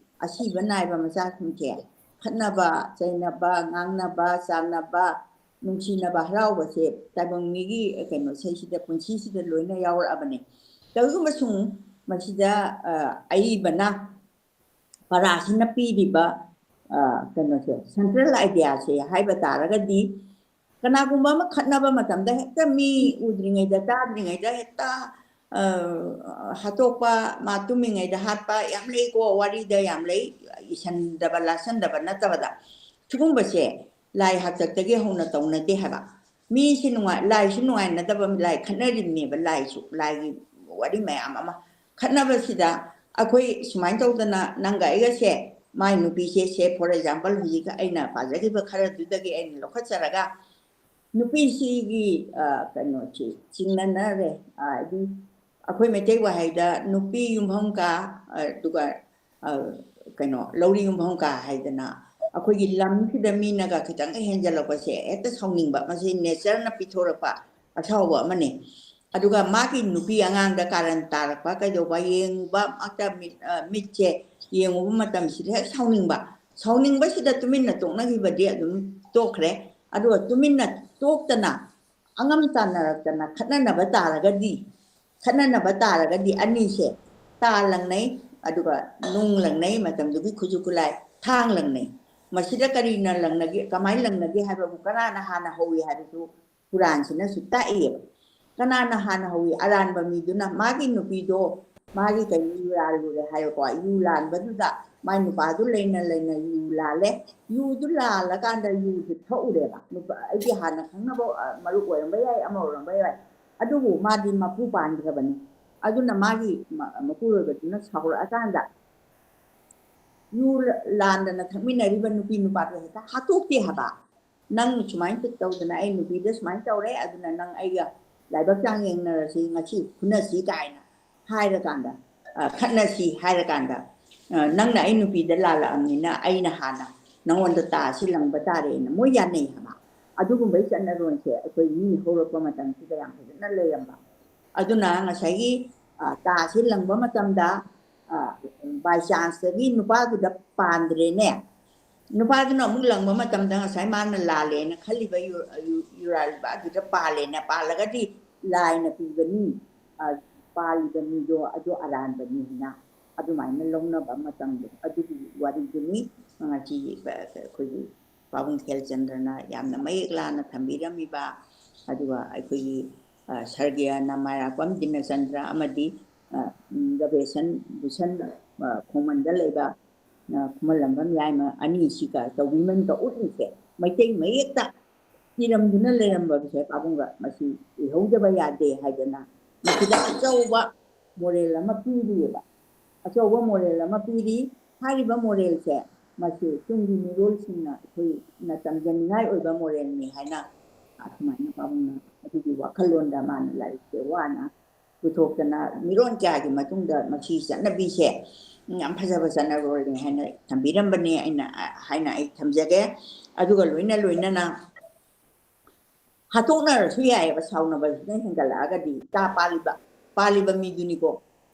ꯑꯁꯤꯕ ꯅꯥꯏꯕ ꯃꯆꯥꯁꯤꯡꯁꯦ ꯈꯠꯅꯕ, ꯆꯩꯅꯕ, ꯉꯥꯡꯅꯕ, ꯆꯥꯟꯅꯕ, ꯅꯨꯡꯁꯤꯅꯕ, ꯍꯔꯥꯎꯕꯁꯦ ꯇꯥꯏꯕꯪ ꯃꯤꯒꯤ, ꯑ, ꯀꯩꯅꯣ, ꯏꯁꯩꯁꯤꯗ, ꯄꯨꯟꯁꯤꯁꯤꯗ ꯂꯣꯏꯅ ꯌꯥꯎꯔꯛꯑꯕꯅꯦ꯫ ꯇꯧꯏꯒꯨꯝꯕꯁꯨꯡ ꯃꯁꯤꯗ, ꯑ, ꯑꯏꯕꯅ ꯄꯔꯥꯁꯤꯅ ꯄꯤꯔꯤꯕ ꯀꯩꯅꯣꯁꯦ, ꯁꯦꯟꯇ꯭ꯔꯦꯜ ꯑꯥꯏꯗꯤꯌꯥꯁꯦ ꯍꯥꯏꯕ ꯇꯥꯔꯒꯗꯤ, ꯀꯅꯥꯒꯨꯝꯕ ꯑꯃ ꯈꯠꯅꯕ ꯃꯇꯝꯗ ꯍꯦꯛꯇ ꯃꯤ ꯎꯗ꯭ꯔꯤꯉꯩꯗ, ꯇꯥꯗ꯭ꯔꯤꯉꯩꯗ ꯍꯦꯛꯇ ꯍꯥꯠꯇꯣꯛꯄ, ꯃꯥ ꯇꯨꯝꯃꯤꯉꯩꯗ ꯍꯥꯠꯄ ꯌꯥꯝ ꯂꯩꯀꯣ, ꯋꯥꯔꯤꯗ ꯌꯥꯝ ꯂꯩ, ꯏꯁꯟꯗꯕ ꯂꯥꯠꯁꯟꯗꯕ ꯅꯠꯇꯕꯗ꯫ ꯁꯤꯒꯨꯝꯕꯁꯦ ꯂꯥꯏ ꯍꯥꯛꯇꯛꯇꯒꯤ ꯍꯧꯅ ꯇꯧꯅꯗꯦ ꯍꯥꯏꯕ꯫ ꯃꯤꯁꯤ ꯅꯨꯡꯉꯥꯏ, ꯂꯥꯏꯁꯨ ꯅꯨꯡꯉꯥꯏꯅꯗꯕ ꯂꯥꯏ ꯈꯠꯅꯔꯤꯕꯅꯦꯕ, ꯂꯥꯏꯁꯨ, ꯂꯥꯏꯒꯤ ꯋꯥꯔꯤ ꯃꯌꯥꯝ ꯑꯃ꯫ ꯈꯠꯅꯕꯁꯤꯗ ꯑꯩꯈꯣꯏ ꯁꯨꯃꯥꯏꯅ ꯇꯧꯗꯅ ꯅꯪꯒ ꯑꯩꯒꯁꯦ, ꯃꯥꯏ ꯅꯨꯄꯤꯁꯦ, ꯁꯦ, for example, ꯍꯧꯖꯤꯛ ꯑꯩꯅ ꯄꯥꯖꯈꯤꯕ ꯈꯔꯗꯨꯗꯒꯤ ꯑꯩꯅ ꯂꯧꯈꯠꯆꯔꯒ, ꯅꯨꯄꯤꯁꯤꯒꯤ ꯀꯩꯅꯣꯁꯤ ꯆꯤꯡꯅꯅꯔꯦ꯫ ꯍꯥꯏꯗꯤ ꯑꯩꯈꯣꯏ ꯃꯩꯇꯩ ꯋꯥꯍꯩꯗ ꯅꯨꯄꯤ ꯌꯨꯝꯐꯝ ꯀꯥ, ꯑꯗꯨꯒ ꯀꯩꯅꯣ, ꯂꯧꯔꯤ ꯌꯨꯝꯐꯝ ꯀꯥ ꯍꯥꯏꯗꯅ, ꯑꯩꯈꯣꯏꯒꯤ ꯂꯝꯁꯤꯗ ꯃꯤꯅꯒ ꯈꯤꯇꯪ ꯍꯦꯟꯖꯜꯂꯛꯄꯁꯦ ꯍꯦꯛꯇ ꯁꯥꯎꯅꯤꯡꯕ꯫ ꯃꯁꯤ ꯅꯦꯆꯔꯅ ꯄꯤꯊꯣꯔꯛꯄ ꯑꯁꯥꯎꯕ ꯑꯃꯅꯤ꯫ ꯑꯗꯨꯒ ꯃꯥꯒꯤ ꯅꯨꯄꯤ ꯑꯉꯥꯡꯗ ꯀꯥꯔꯟ ꯇꯥꯔꯛꯄ ꯀꯩꯗꯧꯕ, ꯌꯦꯡꯕ ꯃꯛꯇ ꯃꯤꯠ, ꯃꯤꯠꯁꯦ ꯌꯦꯡꯉꯨꯕ ꯃꯇꯝꯁꯤꯗ ꯍꯦꯛ ꯁꯥꯎꯅꯤꯡꯕ꯫ ꯁꯥꯎꯅꯤꯡꯕꯁꯤꯗ ꯇꯨꯃꯤꯟꯅ ꯇꯣꯛꯅꯈꯤꯕꯗꯤ ꯑꯗꯨꯝ ꯇꯣꯛꯈ꯭ꯔꯦ꯫ ꯑꯗꯨꯒ ꯇꯨꯃꯤꯟꯅ ꯇꯣꯛꯇꯅ ꯑꯉꯝ ꯇꯥꯟꯅꯔꯛꯇꯅ ꯈꯠꯅꯅꯕ ꯇꯥꯔꯒꯗꯤ, ꯈꯠꯅꯅꯕ ꯇꯥꯔꯒꯗꯤ ꯑꯅꯤꯁꯦ ꯇꯥ ꯂꯪꯅꯩ, ꯑꯗꯨꯒ ꯅꯨꯡ ꯂꯪꯅꯩ, ꯃꯇꯝꯗꯨꯒꯤ ꯈꯨꯠꯁꯨ ꯈꯨꯠꯂꯥꯏ ꯊꯥꯡ ꯂꯪꯅꯩ꯫ ꯃꯁꯤꯗ ꯀꯔꯤꯅ ꯂꯪꯅꯒꯦ, ꯀꯃꯥꯏꯅ ꯂꯪꯅꯒꯦ ꯍꯥꯏꯕꯕꯨ, ꯀꯅꯥꯅ ꯍꯥꯟꯅ ꯍꯧꯏ ꯍꯥꯏꯕꯁꯨ ꯄꯨꯔꯥꯟꯁꯤꯅꯁꯨ ꯇꯥꯛꯏꯌꯦꯕ꯫ ꯀꯅꯥꯅ ꯍꯥꯟꯅ ꯍꯧꯏ? ꯑꯔꯥꯟꯕ ꯃꯤꯗꯨꯅ ꯃꯥꯒꯤ ꯅꯨꯄꯤꯗꯣ, ꯃꯥꯒꯤ ꯀꯩꯅꯣ, ꯌꯨ ꯂꯥꯜꯂꯨꯔꯦ ꯍꯥꯏꯔꯣꯀꯣ, ꯌꯨ ꯂꯥꯟꯕꯗꯨꯗ ꯃꯥꯏ ꯅꯨꯄꯥꯗꯨ ꯂꯩꯅ ꯂꯩꯅ ꯌꯨ ꯂꯥꯜꯂꯦ꯫ ꯌꯨꯗꯨ ꯂꯥꯜꯂꯀꯥꯟꯗ ꯌꯨꯁꯦ ꯊꯛꯎꯔꯦꯕ꯫ ꯅꯨꯄꯥ, ꯑꯩꯒꯤ ꯍꯥꯟꯅ ꯈꯪꯅꯕ ꯃꯔꯨꯞ ꯑꯣꯏꯔꯝꯕ ꯌꯥꯏ, ꯑꯃ ꯑꯣꯏꯔꯝꯕ ꯌꯥꯏ, ꯑꯗꯨꯕꯨ ꯃꯥꯗꯤ ꯃꯄꯨ ꯄꯥꯟꯈ꯭ꯔꯕꯅꯤ꯫ ꯑꯗꯨꯅ ꯃꯥꯒꯤ ꯃꯄꯨꯔꯣꯏꯕꯗꯨꯅ ꯁꯥꯎꯔꯛꯑꯀꯥꯟꯗ ꯌꯨ ꯂꯥꯟꯗꯅ ꯊꯛꯃꯤꯟꯅꯔꯤꯕ ꯅꯨꯄꯤ ꯅꯨꯄꯥꯗꯣ ꯍꯦꯛꯇ ꯍꯥꯠꯇꯣꯛꯇꯦ ꯍꯥꯏꯕ꯫ "ꯅꯪ ꯁꯨꯃꯥꯏꯅ ꯇꯧꯗꯅ ꯑꯩ ꯅꯨꯄꯤꯗ ꯁꯨꯃꯥꯏꯅ ꯇꯧꯔꯦ, ꯑꯗꯨꯅ ꯅꯪ ꯑꯩꯒ ꯂꯥꯏꯕꯛ ꯆꯥꯡ ꯌꯦꯡꯅꯔꯁꯤ, ꯉꯁꯤ ꯐꯨꯅꯁꯤ" ꯀꯥꯏꯅ ꯍꯥꯏꯔꯀꯥꯟꯗ, ꯈꯠꯅꯁꯤ ꯍꯥꯏꯔꯀꯥꯟꯗ, "ꯅꯪꯅ ꯑꯩ ꯅꯨꯄꯤꯗ ꯂꯥꯜꯂꯛꯑꯕꯅꯤꯅ ꯑꯩꯅ ꯍꯥꯟꯅ ꯅꯪꯉꯣꯟꯗ ꯇꯥꯁꯤ ꯂꯪꯕ ꯇꯥꯔꯦꯅ" ꯃꯣꯏ ꯌꯥꯅꯩ ꯍꯥꯏꯕ꯫ ꯑꯗꯨꯒꯨꯝꯕꯩ ꯆꯠꯅꯔꯣꯟꯁꯦ ꯑꯩꯈꯣꯏ ꯃꯤ ꯍꯧꯔꯛꯄ ꯃꯇꯝꯁꯤꯗ ꯌꯥꯝ ꯐꯖꯅ ꯂꯩꯔꯝꯕ꯫ ꯑꯗꯨꯅ ꯉꯁꯥꯏꯒꯤ ꯇꯥꯁꯤ ꯂꯪꯕ ꯃꯇꯝꯗ, ꯕꯥꯏ ꯆꯥꯟꯁꯇꯒꯤ ꯅꯨꯄꯥꯗꯨꯗ ꯄꯥꯟꯗ꯭ꯔꯦꯅꯦ, ꯅꯨꯄꯥꯗꯨꯅ ꯑꯃꯨꯛ ꯂꯪꯕ ꯃꯇꯝꯗ ꯉꯁꯥꯏ ꯃꯥꯅ ꯂꯥꯜꯂꯦꯅ ꯈꯜꯂꯤꯕ ꯌꯨꯔꯥꯜꯕ ꯑꯗꯨꯗ ꯄꯥꯜꯂꯦꯅ, ꯄꯥꯜꯂꯒꯗꯤ ꯂꯥꯏꯅ ꯄꯤꯕꯅꯤ, ꯄꯥꯜꯂꯤꯕ ꯃꯤꯗꯣ ꯑꯗꯨ ꯑꯔꯥꯟꯕꯅꯤ ꯍꯥꯏꯅ꯫ ꯑꯗꯨꯃꯥꯏꯅ ꯂꯧꯅꯕ ꯃꯇꯝꯗꯣ, ꯑꯗꯨꯒꯤ ꯋꯥꯔꯤꯗꯨꯅꯤ ꯉꯁꯤ ꯑꯩꯈꯣꯏꯒꯤ ꯄꯥꯕꯨꯡ ꯈꯦꯜꯆꯟꯗ꯭ꯔꯅ ꯌꯥꯝꯅ ꯃꯌꯦꯛ ꯂꯥꯅ ꯊꯝꯕꯤꯔꯝꯃꯤꯕ꯫ ꯑꯗꯨꯒ ꯑꯩꯈꯣꯏꯒꯤ, ꯑ, ꯁꯔꯒꯤꯌꯥ ꯅꯃꯥꯏꯔꯥꯛꯄꯝ ꯗꯤꯅꯆꯟꯗ꯭ꯔ ꯑꯃꯗꯤ, ꯑ, ꯎꯝ, ꯔꯕꯦꯁꯟ ꯚꯨꯁꯟ, ꯑ, ꯈꯣꯡꯃꯟꯗ ꯂꯩꯕ, ꯑ, ꯈꯨꯃꯟꯂꯝꯕꯝ ꯌꯥꯏꯃ ꯑꯅꯤꯁꯤꯒ ꯇꯧꯕꯤꯃꯟꯒ ꯎꯠꯂꯤꯁꯦ ꯃꯩꯇꯩ ꯃꯌꯦꯛꯇ ꯏꯔꯝꯗꯨꯅ ꯂꯩꯔꯝꯕꯁꯦ ꯄꯥꯕꯨꯡꯒ ꯃꯁꯤ ꯏꯍꯧꯗꯕ ꯌꯥꯗꯦ ꯍꯥꯏꯗꯅ ꯃꯁꯤꯗ ꯑꯆꯧꯕ ꯃꯣꯔꯦꯜ ꯑꯃ ꯄꯤꯔꯤꯑꯕ꯫ ꯑꯆꯧꯕ ꯃꯣꯔꯦꯜ ꯑꯃ ꯄꯤꯔꯤ꯫ ꯍꯥꯏꯔꯤꯕ ꯃꯣꯔꯦꯜꯁꯦ ꯃꯁꯤ ꯇꯨꯡꯒꯤ ꯃꯤꯔꯣꯜꯁꯤꯡꯅ ꯑꯩꯈꯣꯏꯅ ꯇꯝꯖꯅꯤꯡꯉꯥꯏ ꯑꯣꯏꯕ ꯃꯣꯔꯦꯜꯅꯤ ꯍꯥꯏꯅ ꯑꯁꯨꯃꯥꯏꯅ ꯄꯥꯕꯨꯡꯅ ꯑꯗꯨꯒꯤ ꯋꯥꯈꯜꯂꯣꯟꯗ ꯃꯥꯅ ꯂꯥꯏꯔꯤꯛꯁꯦ ꯋꯥꯅ ꯄꯨꯊꯣꯛꯇꯅ ꯃꯤꯔꯣꯟ ꯀꯌꯥꯒꯤ ꯃꯇꯨꯡꯗ ꯃꯁꯤ ꯆꯠꯅꯕꯤꯁꯦ ꯌꯥꯝ ꯐꯖꯕ ꯆꯠꯅꯔꯣꯜꯅꯤ ꯍꯥꯏꯅ ꯊꯝꯕꯤꯔꯝꯕꯅꯤ ꯑꯩꯅ, ꯍꯥꯏꯅ ꯑꯩ ꯊꯝꯖꯒꯦ꯫ ꯑꯗꯨꯒ ꯂꯣꯏꯅ ꯂꯣꯏꯅꯅ ꯍꯥꯠꯇꯣꯛꯅꯔꯁꯨ ꯌꯥꯏꯑꯕ, ꯁꯥꯎꯅꯕꯁꯤꯅ ꯍꯦꯟꯒꯠꯂꯛꯑꯒꯗꯤ ꯆꯥ ꯄꯥꯜꯂꯤꯕ, ꯄꯥꯜꯂꯤꯕ ꯃꯤꯗꯨꯅꯤꯀꯣ,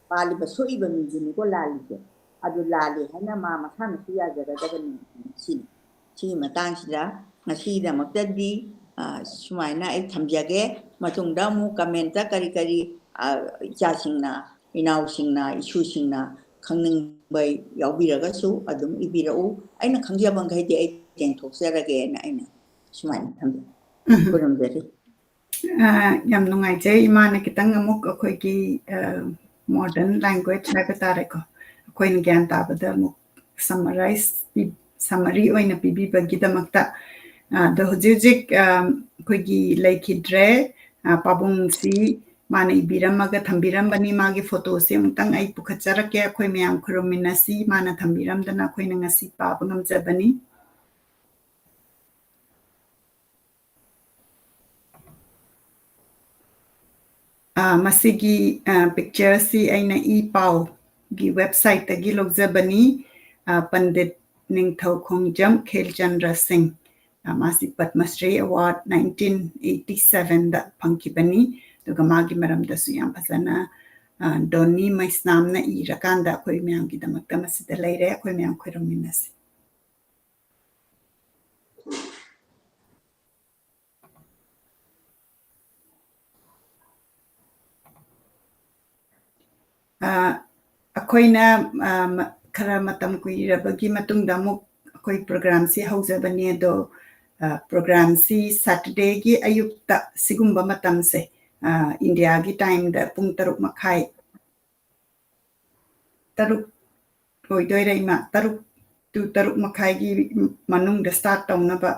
ꯄꯥꯜꯂꯤꯕ ꯁꯣꯛꯏꯕ ꯃꯤꯗꯨꯅꯤꯀꯣ ꯂꯥꯜꯂꯤꯁꯦ꯫ ꯑꯗꯨ ꯂꯥꯜꯂꯤ ꯍꯥꯏꯅ ꯃꯥ ꯃꯁꯥꯅꯁꯨ ꯌꯥꯖꯒꯗꯕꯅꯤ ꯁꯤꯅꯤ꯫ ꯁꯤꯒꯤ ꯃꯇꯥꯡꯁꯤꯗ ꯉꯁꯤꯒꯤꯗꯃꯛꯇꯗꯤ, ꯑ, ꯁꯨꯃꯥꯏꯅ ꯑꯩ ꯊꯝꯖꯒꯦ꯫ ꯃꯇꯨꯡꯗ ꯑꯃꯨꯛ comment ꯀꯔꯤ ꯀꯔꯤ, ꯑ, ꯏꯆꯥꯁꯤꯡꯅ, ꯏꯅꯥꯎꯁꯤꯡꯅ, ꯏꯁꯨꯁꯤꯡꯅ ꯈꯪꯅꯤꯡꯕ ꯌꯥꯎꯕꯤꯔꯒꯁꯨ ꯑꯗꯨꯝ ꯏꯕꯤꯔꯛꯎ꯫ ꯑꯩꯅ ꯈꯪꯖꯕ ꯃꯈꯩꯗꯤ ꯑꯩ ꯇꯦꯡꯊꯣꯛꯆꯔꯒꯦꯅ ꯑꯩꯅ ꯁꯨꯃꯥꯏꯅ ꯊꯝꯖꯒꯦ꯫ ꯎꯝ꯫ ꯈꯨꯔꯨꯝꯖꯔꯤ꯫ ꯑ, ꯌꯥꯝ ꯅꯨꯡꯉꯥꯏꯖꯩ꯫ ꯏꯃꯥꯅ ꯈꯤꯇꯪ ꯑꯃꯨꯛ ꯑꯩꯈꯣꯏꯒꯤ, ꯑ, modern language ꯍꯥꯏꯕ ꯇꯥꯔꯦꯀꯣ, ꯑꯩꯈꯣꯏꯅ ꯒ꯭ꯌꯥꯟ ꯇꯥꯕꯗ ꯑꯃꯨꯛ summarize ꯄꯤ-, summary ꯑꯣꯏꯅ ꯄꯤꯕꯤꯕꯒꯤꯗꯃꯛꯇ꯫ ꯑ, ꯑꯗꯣ ꯍꯧꯖꯤꯛ ꯍꯧꯖꯤꯛ, ꯑ, ꯑꯩꯈꯣꯏꯒꯤ ꯂꯩꯈꯤꯗ꯭ꯔꯦ꯫ ꯑ, ꯄꯥꯕꯨꯡꯁꯤ ꯃꯥꯅ ꯏꯕꯤꯔꯝꯃꯒ ꯊꯝꯕꯤꯔꯝꯕꯅꯤ꯫ ꯃꯥꯒꯤ photoꯁꯦ ꯑꯃꯨꯛꯇꯪ ꯑꯩ ꯄꯨꯈꯠꯆꯔꯛꯀꯦ꯫ ꯑꯩꯈꯣꯏ ꯃꯌꯥꯝ ꯈꯨꯔꯨꯝꯃꯤꯟꯅꯁꯤ꯫ ꯃꯥꯅ ꯊꯝꯕꯤꯔꯝꯗꯅ ꯑꯩꯈꯣꯏꯅ ꯉꯁꯤ ꯄꯥꯕ ꯉꯝꯖꯕꯅꯤ꯫ ꯑ, ꯃꯁꯤꯒꯤ, ꯑ, pictureꯁꯤ ꯑꯩꯅ ꯏ ꯄꯥꯎꯒꯤ websiteꯇꯒꯤ ꯂꯧꯖꯕꯅꯤ꯫ ꯑ, ꯄꯟꯗꯤꯠ ꯅꯤꯡꯊꯧ ꯈꯣꯡꯖꯝ ꯈꯦꯜꯆꯟꯗ꯭ꯔ ꯁꯤꯡ, ꯑ, ꯃꯥꯁꯤ Padma Shri award nineteen eighty sevenꯗ ꯐꯪꯈꯤꯕꯅꯤ꯫ ꯑꯗꯨꯒ ꯃꯥꯒꯤ ꯃꯔꯝꯗꯁꯨ ꯌꯥꯝ ꯐꯖꯅ, ꯑ, ꯗꯣꯅꯤ ꯃꯩꯁꯅꯥꯝꯅ ꯏꯔꯀꯥꯟꯗ ꯑꯩꯈꯣꯏ ꯃꯌꯥꯝꯒꯤꯗꯃꯛꯇ ꯃꯁꯤꯗ ꯂꯩꯔꯦ꯫ ꯑꯩꯈꯣꯏ ꯃꯌꯥꯝ ꯈꯣꯏꯔꯝꯃꯤꯟꯅꯁꯤ꯫ ꯑ, ꯑꯩꯈꯣꯏꯅ, ꯑ, ꯃ-, ꯈꯔ ꯃꯇꯝ ꯀꯨꯏꯔꯕꯒꯤ ꯃꯇꯨꯡꯗ ꯑꯃꯨꯛ ꯑꯩꯈꯣꯏ programꯁꯤ ꯍꯧꯖꯕꯅꯤ꯫ ꯑꯗꯣ, ꯑ, programꯁꯤ Saturdayꯒꯤ ꯑꯌꯨꯛꯇ ꯁꯤꯒꯨꯝꯕ ꯃꯇꯝꯁꯦ, ꯑ, Indiaꯒꯤ timeꯗ ꯄꯨꯡ ꯇꯔꯨꯛ ꯃꯈꯥꯏ, ꯇꯔꯨꯛ ꯑꯣꯏꯗꯣꯏꯔꯦ, ꯏꯃꯥ, ꯇꯔꯨꯛ to ꯇꯔꯨꯛ ꯃꯈꯥꯏꯒꯤ ꯃꯅꯨꯡꯗ start ꯇꯧꯅꯕ꯫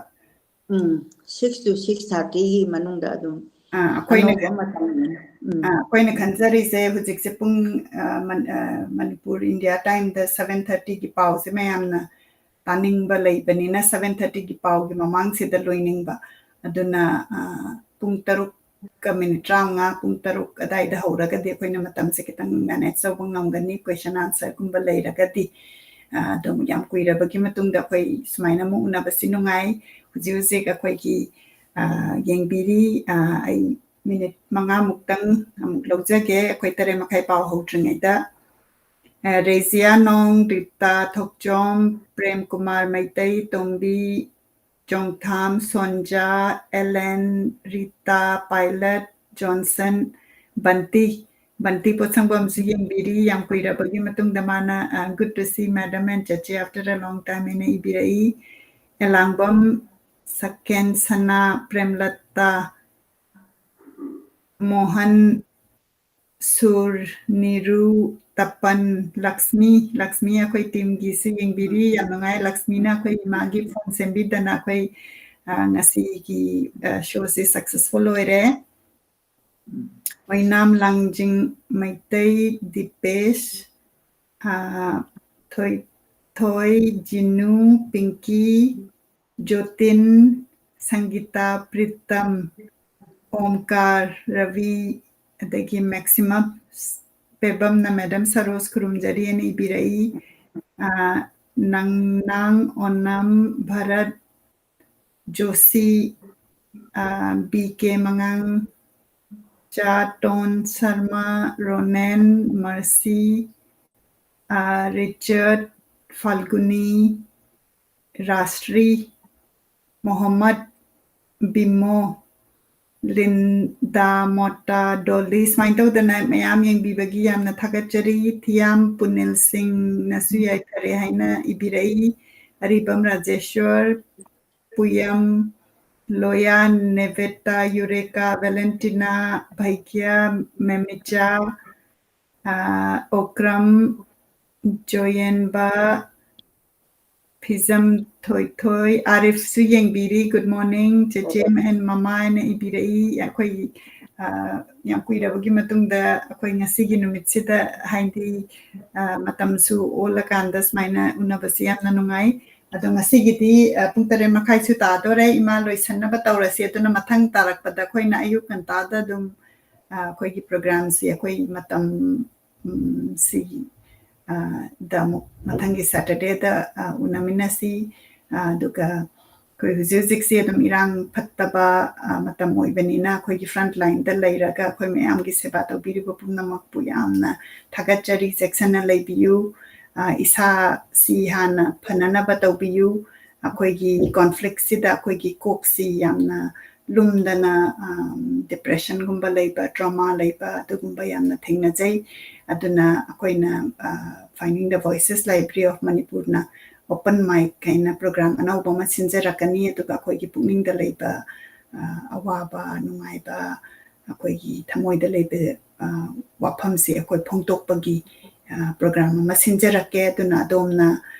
ꯎꯝ, six to six thirtyꯒꯤ ꯃꯅꯨꯡꯗ ꯑꯗꯨꯝ ꯑ, ꯑꯩꯈꯣꯏꯅ ꯑꯅꯧꯕ ꯃꯇꯝꯅꯤ꯫ ꯎꯝ꯫ ꯑ, ꯑꯩꯈꯣꯏꯅ ꯈꯟꯖꯔꯤꯁꯦ ꯍꯧꯖꯤꯛꯁꯦ ꯄꯨꯡ, ꯑ, ꯃꯟ-, ꯑ, ꯃꯅꯤꯄꯨꯔ India timeꯗ seven thirtyꯒꯤ ꯄꯥꯎꯁꯦ ꯃꯌꯥꯝꯅ ꯇꯥꯅꯤꯡꯕ ꯂꯩꯕꯅꯤꯅ seven thirtyꯒꯤ ꯄꯥꯎꯒꯤ ꯃꯃꯥꯡꯁꯤꯗ ꯂꯣꯏꯅꯤꯡꯕ꯫ ꯑꯗꯨꯅ, ꯑ, ꯄꯨꯡ ꯇꯔꯨꯛꯀ minute ꯇꯔꯥꯃꯉꯥ, ꯄꯨꯡ ꯇꯔꯨꯛ ꯑꯗꯥꯏꯗ ꯍꯧꯔꯒꯗꯤ ꯑꯩꯈꯣꯏꯅ ꯃꯇꯝꯁꯦ ꯈꯤꯇꯪ manage ꯇꯧꯕ ꯉꯝꯒꯅꯤ, question answerꯒꯨꯝꯕ ꯂꯩꯔꯒꯗꯤ꯫ ꯑ, ꯑꯗꯨꯝ ꯌꯥꯝ ꯀꯨꯏꯔꯕꯒꯤ ꯃꯇꯨꯡꯗ ꯑꯩꯈꯣꯏ ꯁꯨꯃꯥꯏꯅ ꯑꯃꯨꯛ ꯎꯅꯕꯁꯤ ꯅꯨꯡꯉꯥꯏ꯫ ꯍꯧꯖꯤꯛ ꯍꯧꯖꯤꯛ ꯑꯩꯈꯣꯏꯒꯤ, ꯑ, ꯌꯦꯡꯕꯤꯔꯤ꯫ ꯑ, ꯑꯩ minute ꯃꯉꯥꯃꯨꯛꯇꯪ ꯑꯃꯨꯛ ꯂꯧꯖꯒꯦ, ꯑꯩꯈꯣꯏ ꯇꯔꯦꯠ ꯃꯈꯥꯏ ꯄꯥꯎ ꯍꯧꯗ꯭ꯔꯤꯉꯩꯗ꯫ ꯑ, ꯔꯦꯖꯤꯌꯥ ꯅꯣꯡ, ꯔꯤꯇꯥ ꯊꯣꯛꯆꯣꯝ, ꯄ꯭ꯔꯦꯝ ꯀꯨꯃꯥꯔ ꯃꯩꯇꯩ, ꯇꯣꯝꯕꯤ ꯆꯣꯡꯊꯥꯝ, ꯁꯣꯟꯖꯥ, ꯑꯦꯂꯦꯟ, ꯔꯤꯇꯥ ꯄꯥꯏꯂꯠ, ꯖꯣꯟꯁꯟ, ꯕꯟꯇꯤ, ꯕꯟꯇꯤ ꯄꯣꯠꯁꯪꯕꯝꯁꯨ ꯌꯦꯡꯕꯤꯔꯤ꯫ ꯌꯥꯝ ꯀꯨꯏꯔꯕꯒꯤ ꯃꯇꯨꯡꯗ ꯃꯥꯅ, ꯑ, "Good to see madam and ꯆꯦꯆꯦ after a long time" ꯍꯥꯏꯅ ꯏꯕꯤꯔꯛꯏ꯫ ꯑꯦꯂꯥꯡꯕꯝ, ꯁꯀꯦꯟ ꯁꯅꯥ, ꯄ꯭ꯔꯦꯝꯂꯇꯥ, ꯃꯣꯍꯟ, ꯁꯨꯔ, ꯅꯤꯔꯨ, ꯇꯄꯟ, ꯂꯛꯁꯃꯤ, ꯂꯛꯁꯃꯤ ꯑꯩꯈꯣꯏ teamꯒꯤꯁꯨ ꯌꯦꯡꯕꯤꯔꯤ꯫ ꯌꯥꯝ ꯅꯨꯡꯉꯥꯏ, ꯂꯛꯁꯃꯤꯅ ꯑꯩꯈꯣꯏ ꯏꯃꯥꯒꯤ phone ꯁꯦꯝꯕꯤꯗꯅ ꯑꯩꯈꯣꯏ, ꯑ, ꯉꯁꯤꯒꯤ, ꯑ, showꯁꯤ successful ꯑꯣꯏꯔꯦ꯫ ꯑꯣꯏꯅꯥꯝ ꯂꯥꯡꯖꯤꯡ ꯃꯩꯇꯩ, ꯗꯤꯄꯦꯁ, ꯑ, ꯊꯣꯏꯊꯣꯏ, ꯖꯤꯅꯨ, ꯄꯤꯡꯀꯤ, ꯖꯣꯇꯤꯟ, ꯁꯪꯒꯤꯇꯥ, ꯄ꯭ꯔꯤꯇꯝ, ꯑꯣꯝꯀꯥꯔ, ꯔꯕꯤ, ꯑꯗꯒꯤ ꯃꯦꯛꯁꯤꯃꯝ, ꯄꯦꯕꯝꯅ ꯃꯦꯗꯥꯝ ꯁꯔꯣꯖ ꯈꯨꯔꯨꯝꯖꯔꯤꯅ ꯏꯕꯤꯔꯛꯏ꯫ ꯑ, ꯅꯪꯅꯥꯡ ꯑꯣꯅꯝ, ꯚꯥꯔꯠ ꯖꯣꯁꯤ, ꯑ, ꯕꯤ ꯀꯦ ꯃꯉꯥꯡ, ꯆꯥꯇꯣꯟ ꯁꯔꯃ, ꯔꯣꯅꯦꯟ, ꯃꯔꯁꯤ, ꯑ, ꯔꯤꯆꯔꯠ, ꯐꯥꯜꯒꯨꯅꯤ, ꯔꯥꯁꯇ꯭ꯔꯤ, ꯃꯣꯍꯝꯃꯗ, ꯕꯤꯃꯣ, ꯂꯤꯟꯗꯥ, ꯃꯣꯇꯥ, ꯗꯣꯂꯤ, ꯁꯨꯃꯥꯏꯅ ꯇꯧꯗꯅ ꯃꯌꯥꯝ ꯌꯦꯡꯕꯤꯕꯒꯤ ꯌꯥꯝꯅ ꯊꯥꯒꯠꯆꯔꯤ꯫ ꯊꯤꯌꯥꯝ ꯄꯨꯅꯤꯜ ꯁꯤꯡꯅꯁꯨ ꯌꯥꯏꯐꯔꯦ ꯍꯥꯏꯅ ꯏꯕꯤꯔꯛꯏ꯫ ꯑꯔꯤꯕꯝ ꯔꯥꯖꯦꯁ꯭ꯋꯔ, ꯄꯨꯌꯝ, ꯂꯣꯌꯥ, ꯅꯦꯕꯦꯇꯥ, ꯌꯨꯔꯦꯀꯥ, ꯚꯦꯂꯦꯟꯇꯤꯅꯥ, ꯚꯩꯒ꯭ꯌꯥ, ꯃꯦꯃꯤꯆꯥ, ꯑ, ꯑꯣꯀ꯭ꯔꯝ, ꯖꯣꯌꯦꯟꯕ, ꯐꯤꯖꯝ ꯊꯣꯏꯊꯣꯏ, ꯑꯥꯔꯤꯐꯁꯨ ꯌꯦꯡꯕꯤꯔꯤ꯫ Good morning, ꯆꯦꯆꯦ ꯑꯦꯟ ꯃꯃꯥ ꯍꯥꯏꯅ ꯏꯕꯤꯔꯛꯏ꯫ ꯑꯩꯈꯣꯏ, ꯑ, ꯌꯥꯝ ꯀꯨꯏꯔꯕꯒꯤ ꯃꯇꯨꯡꯗ ꯑꯩꯈꯣꯏ ꯉꯁꯤꯒꯤ ꯅꯨꯃꯤꯠꯁꯤꯗ, ꯍꯥꯏꯗꯤ, ꯑ, ꯃꯇꯝꯁꯨ ꯑꯣꯜꯂꯀꯥꯟꯗ ꯁꯨꯃꯥꯏꯅ ꯎꯅꯕꯁꯤ ꯌꯥꯝꯅ ꯅꯨꯡꯉꯥꯏ꯫ ꯑꯗꯣ ꯉꯁꯤꯒꯤꯗꯤ, ꯑ, ꯄꯨꯡ ꯇꯔꯦꯠ ꯃꯈꯥꯏꯁꯨ ꯇꯥꯗꯣꯔꯦ꯫ ꯏꯃꯥ ꯂꯣꯏꯁꯟꯅꯕ ꯇꯧꯔꯁꯤ꯫ ꯑꯗꯨꯅ ꯃꯊꯪ ꯇꯥꯔꯛꯄꯗ ꯑꯩꯈꯣꯏꯅ ꯑꯌꯨꯛ ꯉꯟꯇꯥꯗ ꯑꯗꯨꯝ, ꯑ, ꯑꯩꯈꯣꯏꯒꯤ programꯁꯤ ꯑꯩꯈꯣꯏ ꯃꯇꯝ, ꯎꯝ, ꯁꯤ, ꯑ, ꯗ ꯑꯃꯨꯛ ꯃꯊꯪꯒꯤ Saturdayꯗ, ꯑ, ꯎꯅꯃꯤꯟꯅꯁꯤ꯫ ꯑ, ꯑꯗꯨꯒ ꯑꯩꯈꯣꯏ ꯍꯧꯖꯤꯛ ꯍꯧꯖꯤꯛꯁꯤ ꯑꯗꯨꯝ ꯏꯔꯥꯡ ꯐꯠꯇꯕ, ꯑ, ꯃꯇꯝ ꯑꯣꯏꯕꯅꯤꯅ ꯑꯩꯈꯣꯏꯒꯤ front lineꯗ ꯂꯩꯔꯒ ꯑꯩꯈꯣꯏ ꯃꯌꯥꯝꯒꯤ ꯁꯦꯕꯥ ꯇꯧꯕꯤꯔꯤꯕ ꯄꯨꯝꯅꯃꯛꯄꯨ ꯌꯥꯝꯅ ꯊꯥꯒꯠꯆꯔꯤ꯫ ꯆꯦꯛꯁꯤꯟꯅ ꯂꯩꯕꯤꯌꯨ꯫ ꯑ, ꯏꯁꯥꯁꯤ ꯍꯥꯟꯅ ꯐꯅꯅꯕ ꯇꯧꯕꯤꯌꯨ꯫ ꯑꯩꯈꯣꯏꯒꯤ conflictꯁꯤꯗ ꯑꯩꯈꯣꯏꯒꯤ ꯀꯣꯛꯁꯤ ꯌꯥꯝꯅ ꯂꯨꯝꯗꯅ, ꯑ, depressionꯒꯨꯝꯕ ꯂꯩꯕ, trauma ꯂꯩꯕ ꯑꯗꯨꯒꯨꯝꯕ ꯌꯥꯝꯅ ꯊꯦꯡꯅꯖꯩ꯫ ꯑꯗꯨꯅ ꯑꯩꯈꯣꯏꯅ, ꯑ, Finding the Voices Library of Manipurꯅ open mic ꯍꯥꯏꯅ program ꯑꯅꯧꯕ ꯑꯃ ꯁꯤꯟꯖꯔꯛꯀꯅꯤ꯫ ꯑꯗꯨꯒ ꯑꯩꯈꯣꯏꯒꯤ ꯄꯨꯛꯅꯤꯡꯗ ꯂꯩꯕ, ꯑ, ꯑꯋꯥꯕ, ꯅꯨꯡꯉꯥꯏꯕ, ꯑꯩꯈꯣꯏꯒꯤ ꯊꯃꯣꯏꯗ ꯂꯩꯕ, ꯑ, ꯋꯥꯐꯝꯁꯦ ꯑꯩꯈꯣꯏ ꯐꯣꯡꯗꯣꯛꯄꯒꯤ, ꯑ, program ꯑꯃ ꯁꯤꯟꯖꯔꯛꯀꯦ꯫ ꯑꯗꯨꯅ ꯑꯗꯣꯝꯅ,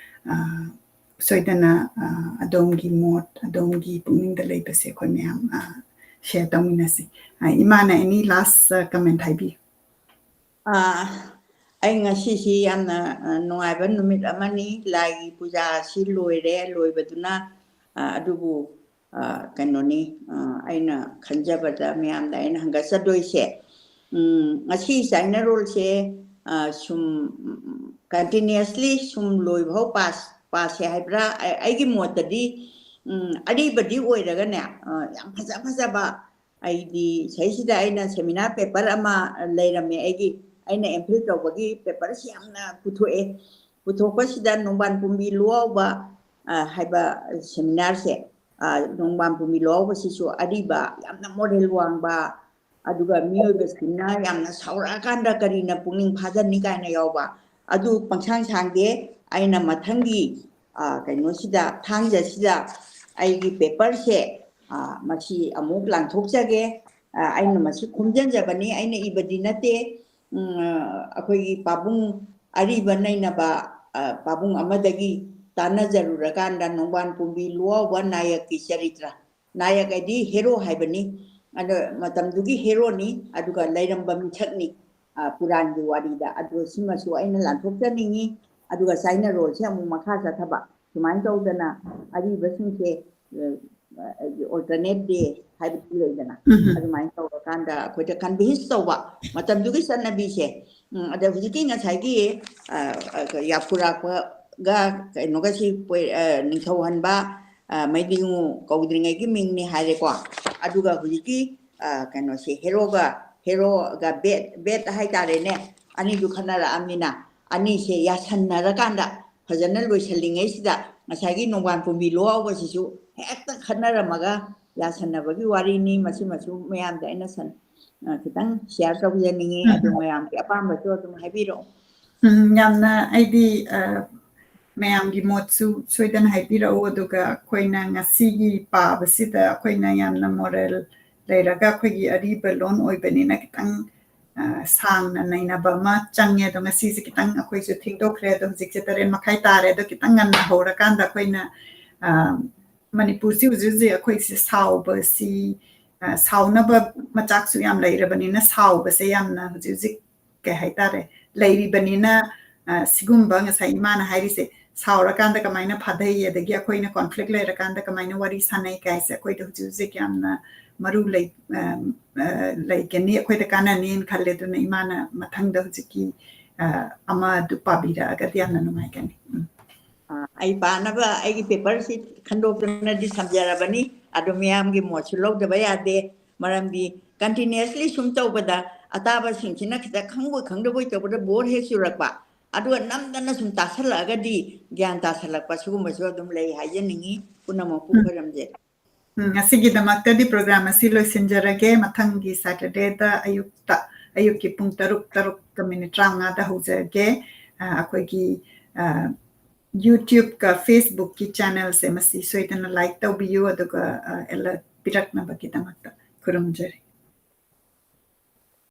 ꯑ, ꯁꯣꯏꯗꯅ, ꯑ, ꯑꯗꯣꯝꯒꯤ ꯃꯣꯠ, ꯑꯗꯣꯝꯒꯤ ꯄꯨꯛꯅꯤꯡꯗ ꯂꯩꯕꯁꯦ ꯑꯩꯈꯣꯏ ꯃꯌꯥꯝ, ꯑ, share ꯇꯧꯃꯤꯟꯅꯁꯤ꯫ ꯑ, ꯏꯃꯥꯅ any last, ꯑ, comment ꯍꯥꯏꯕꯤꯌꯨ꯫ ꯑ, ꯑꯩ ꯉꯁꯤꯁꯤ ꯌꯥꯝꯅ, ꯑ, ꯅꯨꯡꯉꯥꯏꯕ ꯅꯨꯃꯤꯠ ꯑꯃꯅꯤ꯫ ꯂꯥꯏꯒꯤ ꯄꯨꯖꯥ ꯑꯁꯤ ꯂꯣꯏꯔꯦ꯫ ꯂꯣꯏꯕꯗꯨꯅ, ꯑ, ꯑꯗꯨꯕꯨ, ꯑ, ꯀꯩꯅꯣꯅꯤ, ꯑ, ꯑꯩꯅ ꯈꯟꯖꯕꯗ ꯃꯌꯥꯝꯗ ꯑꯩꯅ ꯍꯪꯒꯠꯆꯗꯣꯏꯁꯦ, ꯎꯝ, ꯉꯁꯤ ꯆꯥꯏꯅꯔꯣꯜꯁꯦ, ꯑ, ꯁꯨꯝ, ꯎꯝ, continuously ꯁꯨꯝ ꯂꯣꯏꯕ ꯐꯥꯎ pass, passꯁꯦ ꯍꯥꯏꯕ꯭ꯔꯥ? ꯑꯩ-, ꯑꯩꯒꯤ ꯃꯣꯠꯇꯗꯤ, ꯎꯝ, ꯑꯔꯤꯕꯗꯤ ꯑꯣꯏꯔꯒꯅꯦ, ꯑ, ꯌꯥꯝ ꯐꯖ ꯐꯖꯕ, ꯑꯩꯗꯤ ꯁꯤꯗꯩꯁꯤꯗ ꯑꯩꯅ seminar paper ꯑꯃ ꯂꯩꯔꯝꯃꯦ ꯑꯩꯒꯤ, ꯑꯩꯅ M.Phil ꯇꯧꯕꯒꯤ paperꯁꯤ ꯌꯥꯝꯅ ꯄꯨꯊꯣꯛꯑꯦ꯫ ꯄꯨꯊꯣꯛꯄꯁꯤꯗ ꯅꯣꯡꯕꯥꯟ ꯄꯨꯝꯕꯤ ꯂꯨꯋꯥꯎꯕ, ꯑ, ꯍꯥꯏꯕ seminarꯁꯦ, ꯑ, ꯅꯣꯡꯕꯥꯟ ꯄꯨꯝꯕꯤ ꯂꯣ ꯍꯥꯎꯕꯁꯤꯁꯨ ꯑꯔꯤꯕ, ꯌꯥꯝꯅ moral ꯋꯥꯡꯕ, ꯑꯗꯨꯒ ꯃꯤꯑꯣꯏꯕꯁꯤꯡꯅ ꯌꯥꯝꯅ ꯁꯥꯎꯔꯛꯑꯀꯥꯟꯗ ꯀꯔꯤꯅ ꯄꯨꯛꯅꯤꯡ ꯐꯥꯖꯟꯅꯤ ꯀꯥꯏꯅ ꯌꯥꯎꯕ꯫ ꯑꯗꯨ ꯄꯪꯁꯥꯡ ꯁꯥꯡꯗꯦ꯫ ꯑꯩꯅ ꯃꯊꯪꯒꯤ, ꯑ, ꯀꯩꯅꯣꯁꯤꯗ, ꯊꯥꯡꯖꯁꯤꯗ ꯑꯩꯒꯤ paperꯁꯦ, ꯑ, ꯃꯁꯤ ꯑꯃꯨꯛ ꯂꯥꯟꯊꯣꯛꯆꯒꯦ꯫ ꯑ, ꯑꯩꯅ ꯃꯁꯤ ꯈꯣꯝꯖꯤꯟꯖꯕꯅꯤ, ꯑꯩꯅ ꯏꯕꯗꯤ ꯅꯠꯇꯦ꯫ ꯎꯝ, ꯑ, ꯑꯩꯈꯣꯏꯒꯤ ꯄꯥꯕꯨꯡ ꯑꯔꯤꯕ ꯅꯩꯅꯕ, ꯑ, ꯄꯥꯕꯨꯡ ꯑꯃꯗꯒꯤ ꯇꯥꯟꯅꯖꯔꯨꯔꯀꯥꯟꯗ ꯅꯣꯡꯕꯥꯟ ꯄꯨꯝꯕꯤ ꯂꯨꯋꯥꯎꯕ ꯅꯥꯌꯛꯀꯤ ꯆꯔꯤꯇ꯭ꯔ, ꯅꯥꯌꯛ ꯍꯥꯏꯗꯤ hero ꯍꯥꯏꯕꯅꯤ꯫ ꯑꯗꯣ ꯃꯇꯝꯗꯨꯒꯤ heroꯅꯤ, ꯑꯗꯨꯒ ꯂꯩꯔꯝꯕ ꯃꯤꯁꯛꯅꯤ, ꯑ, ꯄꯨꯔꯥꯟꯒꯤ ꯋꯥꯔꯤꯗ꯫ ꯑꯗꯣ ꯁꯤꯃꯁꯨ ꯑꯩꯅ ꯂꯥꯟꯊꯣꯛꯆꯅꯤꯡꯉꯤ꯫ ꯑꯗꯨꯒ China rollꯁꯦ ꯑꯃꯨꯛ ꯃꯈꯥ ꯆꯠꯊꯕ꯫ ꯁꯨꯃꯥꯏꯅ ꯇꯧꯗꯅ ꯑꯔꯤꯕꯁꯤꯡꯁꯦ, ꯑ, ꯑ, alternate day ꯍꯥꯏꯕꯗꯤ ꯂꯩꯗꯅ, ꯎꯝ꯫ ꯑꯗꯨꯃꯥꯏꯅ ꯇꯧꯔꯀꯥꯟꯗ ꯑꯩꯈꯣꯏꯗ convince ꯇꯧꯕ ꯃꯇꯝꯗꯨꯒꯤ ꯆꯠꯅꯕꯤꯁꯦ꯫ ꯎꯝ, ꯑꯗ ꯍꯧꯖꯤꯛꯀꯤ ꯉꯁꯥꯏꯒꯤ, ꯑ, ꯑ, ꯌꯥꯐꯨꯔꯥꯛꯄꯒ ꯀꯩꯅꯣꯒꯁꯤ ꯄꯣꯏ-, ꯑ, ꯅꯤꯡꯊꯧꯍꯟꯕ, ꯑ, ꯃꯩꯗꯤꯉꯨ ꯀꯧꯗ꯭ꯔꯤꯉꯩꯒꯤ ꯃꯤꯡꯅꯤ ꯍꯥꯏꯔꯦꯀꯣ꯫ ꯑꯗꯨꯒ ꯍꯧꯖꯤꯛꯀꯤ, ꯑ, ꯀꯩꯅꯣꯁꯦ, heroꯒ, heroꯒ bad, bad ꯍꯥꯏꯇꯥꯔꯦꯅꯦ, ꯑꯅꯤꯗꯨ ꯈꯠꯅꯔꯛꯑꯕꯅꯤꯅ ꯑꯅꯤꯁꯦ ꯌꯥꯁꯟꯅꯔꯀꯥꯟꯗ ꯐꯖꯅ ꯂꯣꯏꯁꯜꯂꯤꯉꯩꯁꯤꯗ ꯉꯁꯥꯏꯒꯤ ꯅꯣꯡꯕꯥꯟ ꯄꯨꯝꯕꯤ ꯂꯣ ꯍꯥꯎꯕꯁꯤꯁꯨ ꯍꯦꯛꯇ ꯈꯠꯅꯔꯝꯃꯒ ꯌꯥꯁꯟꯅꯕꯒꯤ ꯋꯥꯔꯤꯅꯤ꯫ ꯃꯁꯤꯃꯁꯨ ꯃꯌꯥꯝꯗ ꯑꯩꯅ ꯁꯟ-, ꯑ, ꯈꯤꯇꯪ share ꯇꯧꯖꯅꯤꯡꯉꯤ꯫ ꯎꯝ꯫ ꯑꯗꯨ ꯃꯌꯥꯝꯒꯤ ꯑꯄꯥꯝꯕꯁꯨ ꯑꯗꯨꯝ ꯍꯥꯏꯕꯤꯔꯛꯑꯣ꯫ ꯎꯝ, ꯌꯥꯝꯅ ꯑꯩꯗꯤ, ꯑ, ꯃꯌꯥꯝꯒꯤ ꯃꯣꯠꯁꯨ ꯁꯣꯏꯗꯅ ꯍꯥꯏꯕꯤꯔꯛꯎ꯫ ꯑꯗꯨꯒ ꯑꯩꯈꯣꯏꯅ ꯉꯁꯤꯒꯤ ꯄꯥꯕꯁꯤꯗ ꯑꯩꯈꯣꯏꯅ ꯌꯥꯝꯅ moral ꯂꯩꯔꯒ ꯑꯩꯈꯣꯏꯒꯤ ꯑꯔꯤꯕ ꯂꯣꯟ ꯑꯣꯏꯕꯅꯤꯅ ꯈꯤꯇꯪ, ꯑ, ꯁꯥꯡꯅ ꯅꯩꯅꯕ ꯑꯃ ꯆꯪꯉꯦ꯫ ꯑꯗꯣ ꯉꯁꯤꯁꯦ ꯈꯤꯇꯪ ꯑꯩꯈꯣꯏꯁꯨ ꯊꯦꯡꯗꯣꯛꯈ꯭ꯔꯦ꯫ ꯑꯗꯣ ꯍꯧꯖꯤꯛꯁꯦ ꯇꯔꯦꯠ ꯃꯈꯥꯏ ꯇꯥꯔꯦ꯫ ꯑꯗꯣ ꯈꯤꯇꯪ ꯉꯟꯅ ꯍꯧꯔꯀꯥꯟꯗ ꯑꯩꯈꯣꯏꯅ, ꯑ, ꯃꯅꯤꯄꯨꯔꯁꯤ ꯍꯧꯖꯤꯛ ꯍꯧꯖꯤꯛ ꯑꯩꯈꯣꯏꯁꯦ ꯁꯥꯎꯕꯁꯤ, ꯑ, ꯁꯥꯎꯅꯕ ꯃꯆꯥꯛꯁꯨ ꯌꯥꯝ ꯂꯩꯔꯕꯅꯤꯅ ꯁꯥꯎꯕꯁꯦ ꯌꯥꯝꯅ ꯍꯧꯖꯤꯛ ꯍꯧꯖꯤꯛ ꯀꯩ ꯍꯥꯏꯇꯥꯔꯦ, ꯂꯩꯔꯤꯕꯅꯤꯅ, ꯑ, ꯁꯤꯒꯨꯝꯕ ꯉꯁꯥꯏ ꯏꯃꯥꯅ ꯍꯥꯏꯔꯤꯁꯦ, ꯁꯥꯎꯔꯀꯥꯟꯗ ꯀꯃꯥꯏꯅ ꯐꯥꯊꯩ, ꯑꯗꯒꯤ ꯑꯩꯈꯣꯏꯅ conflict ꯂꯩꯔꯀꯥꯟꯗ ꯀꯃꯥꯏꯅ ꯋꯥꯔꯤ ꯁꯥꯟꯅꯩ ꯀꯥꯏꯁꯦ ꯑꯩꯈꯣꯏꯗ ꯍꯧꯖꯤꯛ ꯍꯧꯖꯤꯛ ꯌꯥꯝꯅ ꯃꯔꯨ ꯂꯩ, ꯑ, ꯑ, ꯂꯩꯒꯅꯤ, ꯑꯩꯈꯣꯏꯗ ꯀꯥꯟꯅꯅꯤꯅ ꯈꯜꯂꯦ꯫ ꯑꯗꯨꯅ ꯏꯃꯥꯅ ꯃꯊꯪꯗ ꯍꯧꯖꯤꯛꯀꯤ, ꯑ, ꯑꯃꯗꯨ ꯄꯥꯕꯤꯔꯛꯑꯒꯗꯤ ꯌꯥꯝꯅ ꯅꯨꯡꯉꯥꯏꯒꯅꯤ꯫ ꯎꯝ꯫ ꯑ, ꯑꯩ ꯄꯥꯅꯕ ꯑꯩꯒꯤ paperꯁꯤ ꯈꯟꯗꯣꯛꯇꯨꯅꯗꯤ ꯊꯝꯖꯔꯕꯅꯤ꯫ ꯑꯗꯣ ꯃꯤꯌꯥꯝꯒꯤ ꯃꯣꯠꯁꯨ ꯂꯧꯗꯕ ꯌꯥꯗꯦ꯫ ꯃꯔꯝꯗꯤ continuously ꯁꯨꯝ ꯇꯧꯕꯗ ꯑꯇꯥꯕꯁꯤꯡꯁꯤꯅ ꯈꯤꯇ ꯈꯪꯕꯣꯏ ꯈꯪꯗꯕꯣꯏ ꯇꯧꯕꯗ bore ꯍꯦꯛ ꯆꯨꯔꯛꯄ꯫ ꯑꯗꯨꯒ ꯅꯝꯗꯅ ꯁꯨꯝ ꯇꯥꯁꯜꯂꯛꯑꯒꯗꯤ ꯒ꯭ꯌꯥꯟ ꯇꯥꯁꯜꯂꯛꯄ ꯁꯤꯒꯨꯝꯕꯁꯨ ꯑꯗꯨꯝ ꯂꯩ ꯍꯥꯏꯖꯅꯤꯡꯉꯤ꯫ ꯄꯨꯝꯅꯃꯛꯄꯨ ꯎꯝ꯫ ꯈꯣꯏꯔꯝꯖꯔꯤ꯫ ꯎꯝ, ꯉꯁꯤꯒꯤꯗꯃꯛꯇꯗꯤ program ꯑꯁꯤ ꯂꯣꯏꯁꯤꯟꯖꯔꯒꯦ꯫ ꯃꯊꯪꯒꯤ Saturdayꯗ ꯑꯌꯨꯛꯇ, ꯑꯌꯨꯛꯀꯤ ꯄꯨꯡ ꯇꯔꯨꯛ, ꯇꯔꯨꯛꯀ minute ꯇꯔꯥꯃꯉꯥꯗ ꯍꯧꯖꯒꯦ꯫ ꯑ, ꯑꯩꯈꯣꯏꯒꯤ, ꯑ, YouTubeꯀ Facebookꯀꯤ channelꯁꯦ ꯃꯁꯤ ꯁꯣꯏꯗꯅ like ꯇꯧꯕꯤꯌꯨ, ꯑꯗꯨꯒ, ꯑ, alert ꯄꯤꯔꯛꯅꯕꯒꯤꯗꯃꯛꯇ ꯈꯨꯔꯨꯝꯖꯔꯤ꯫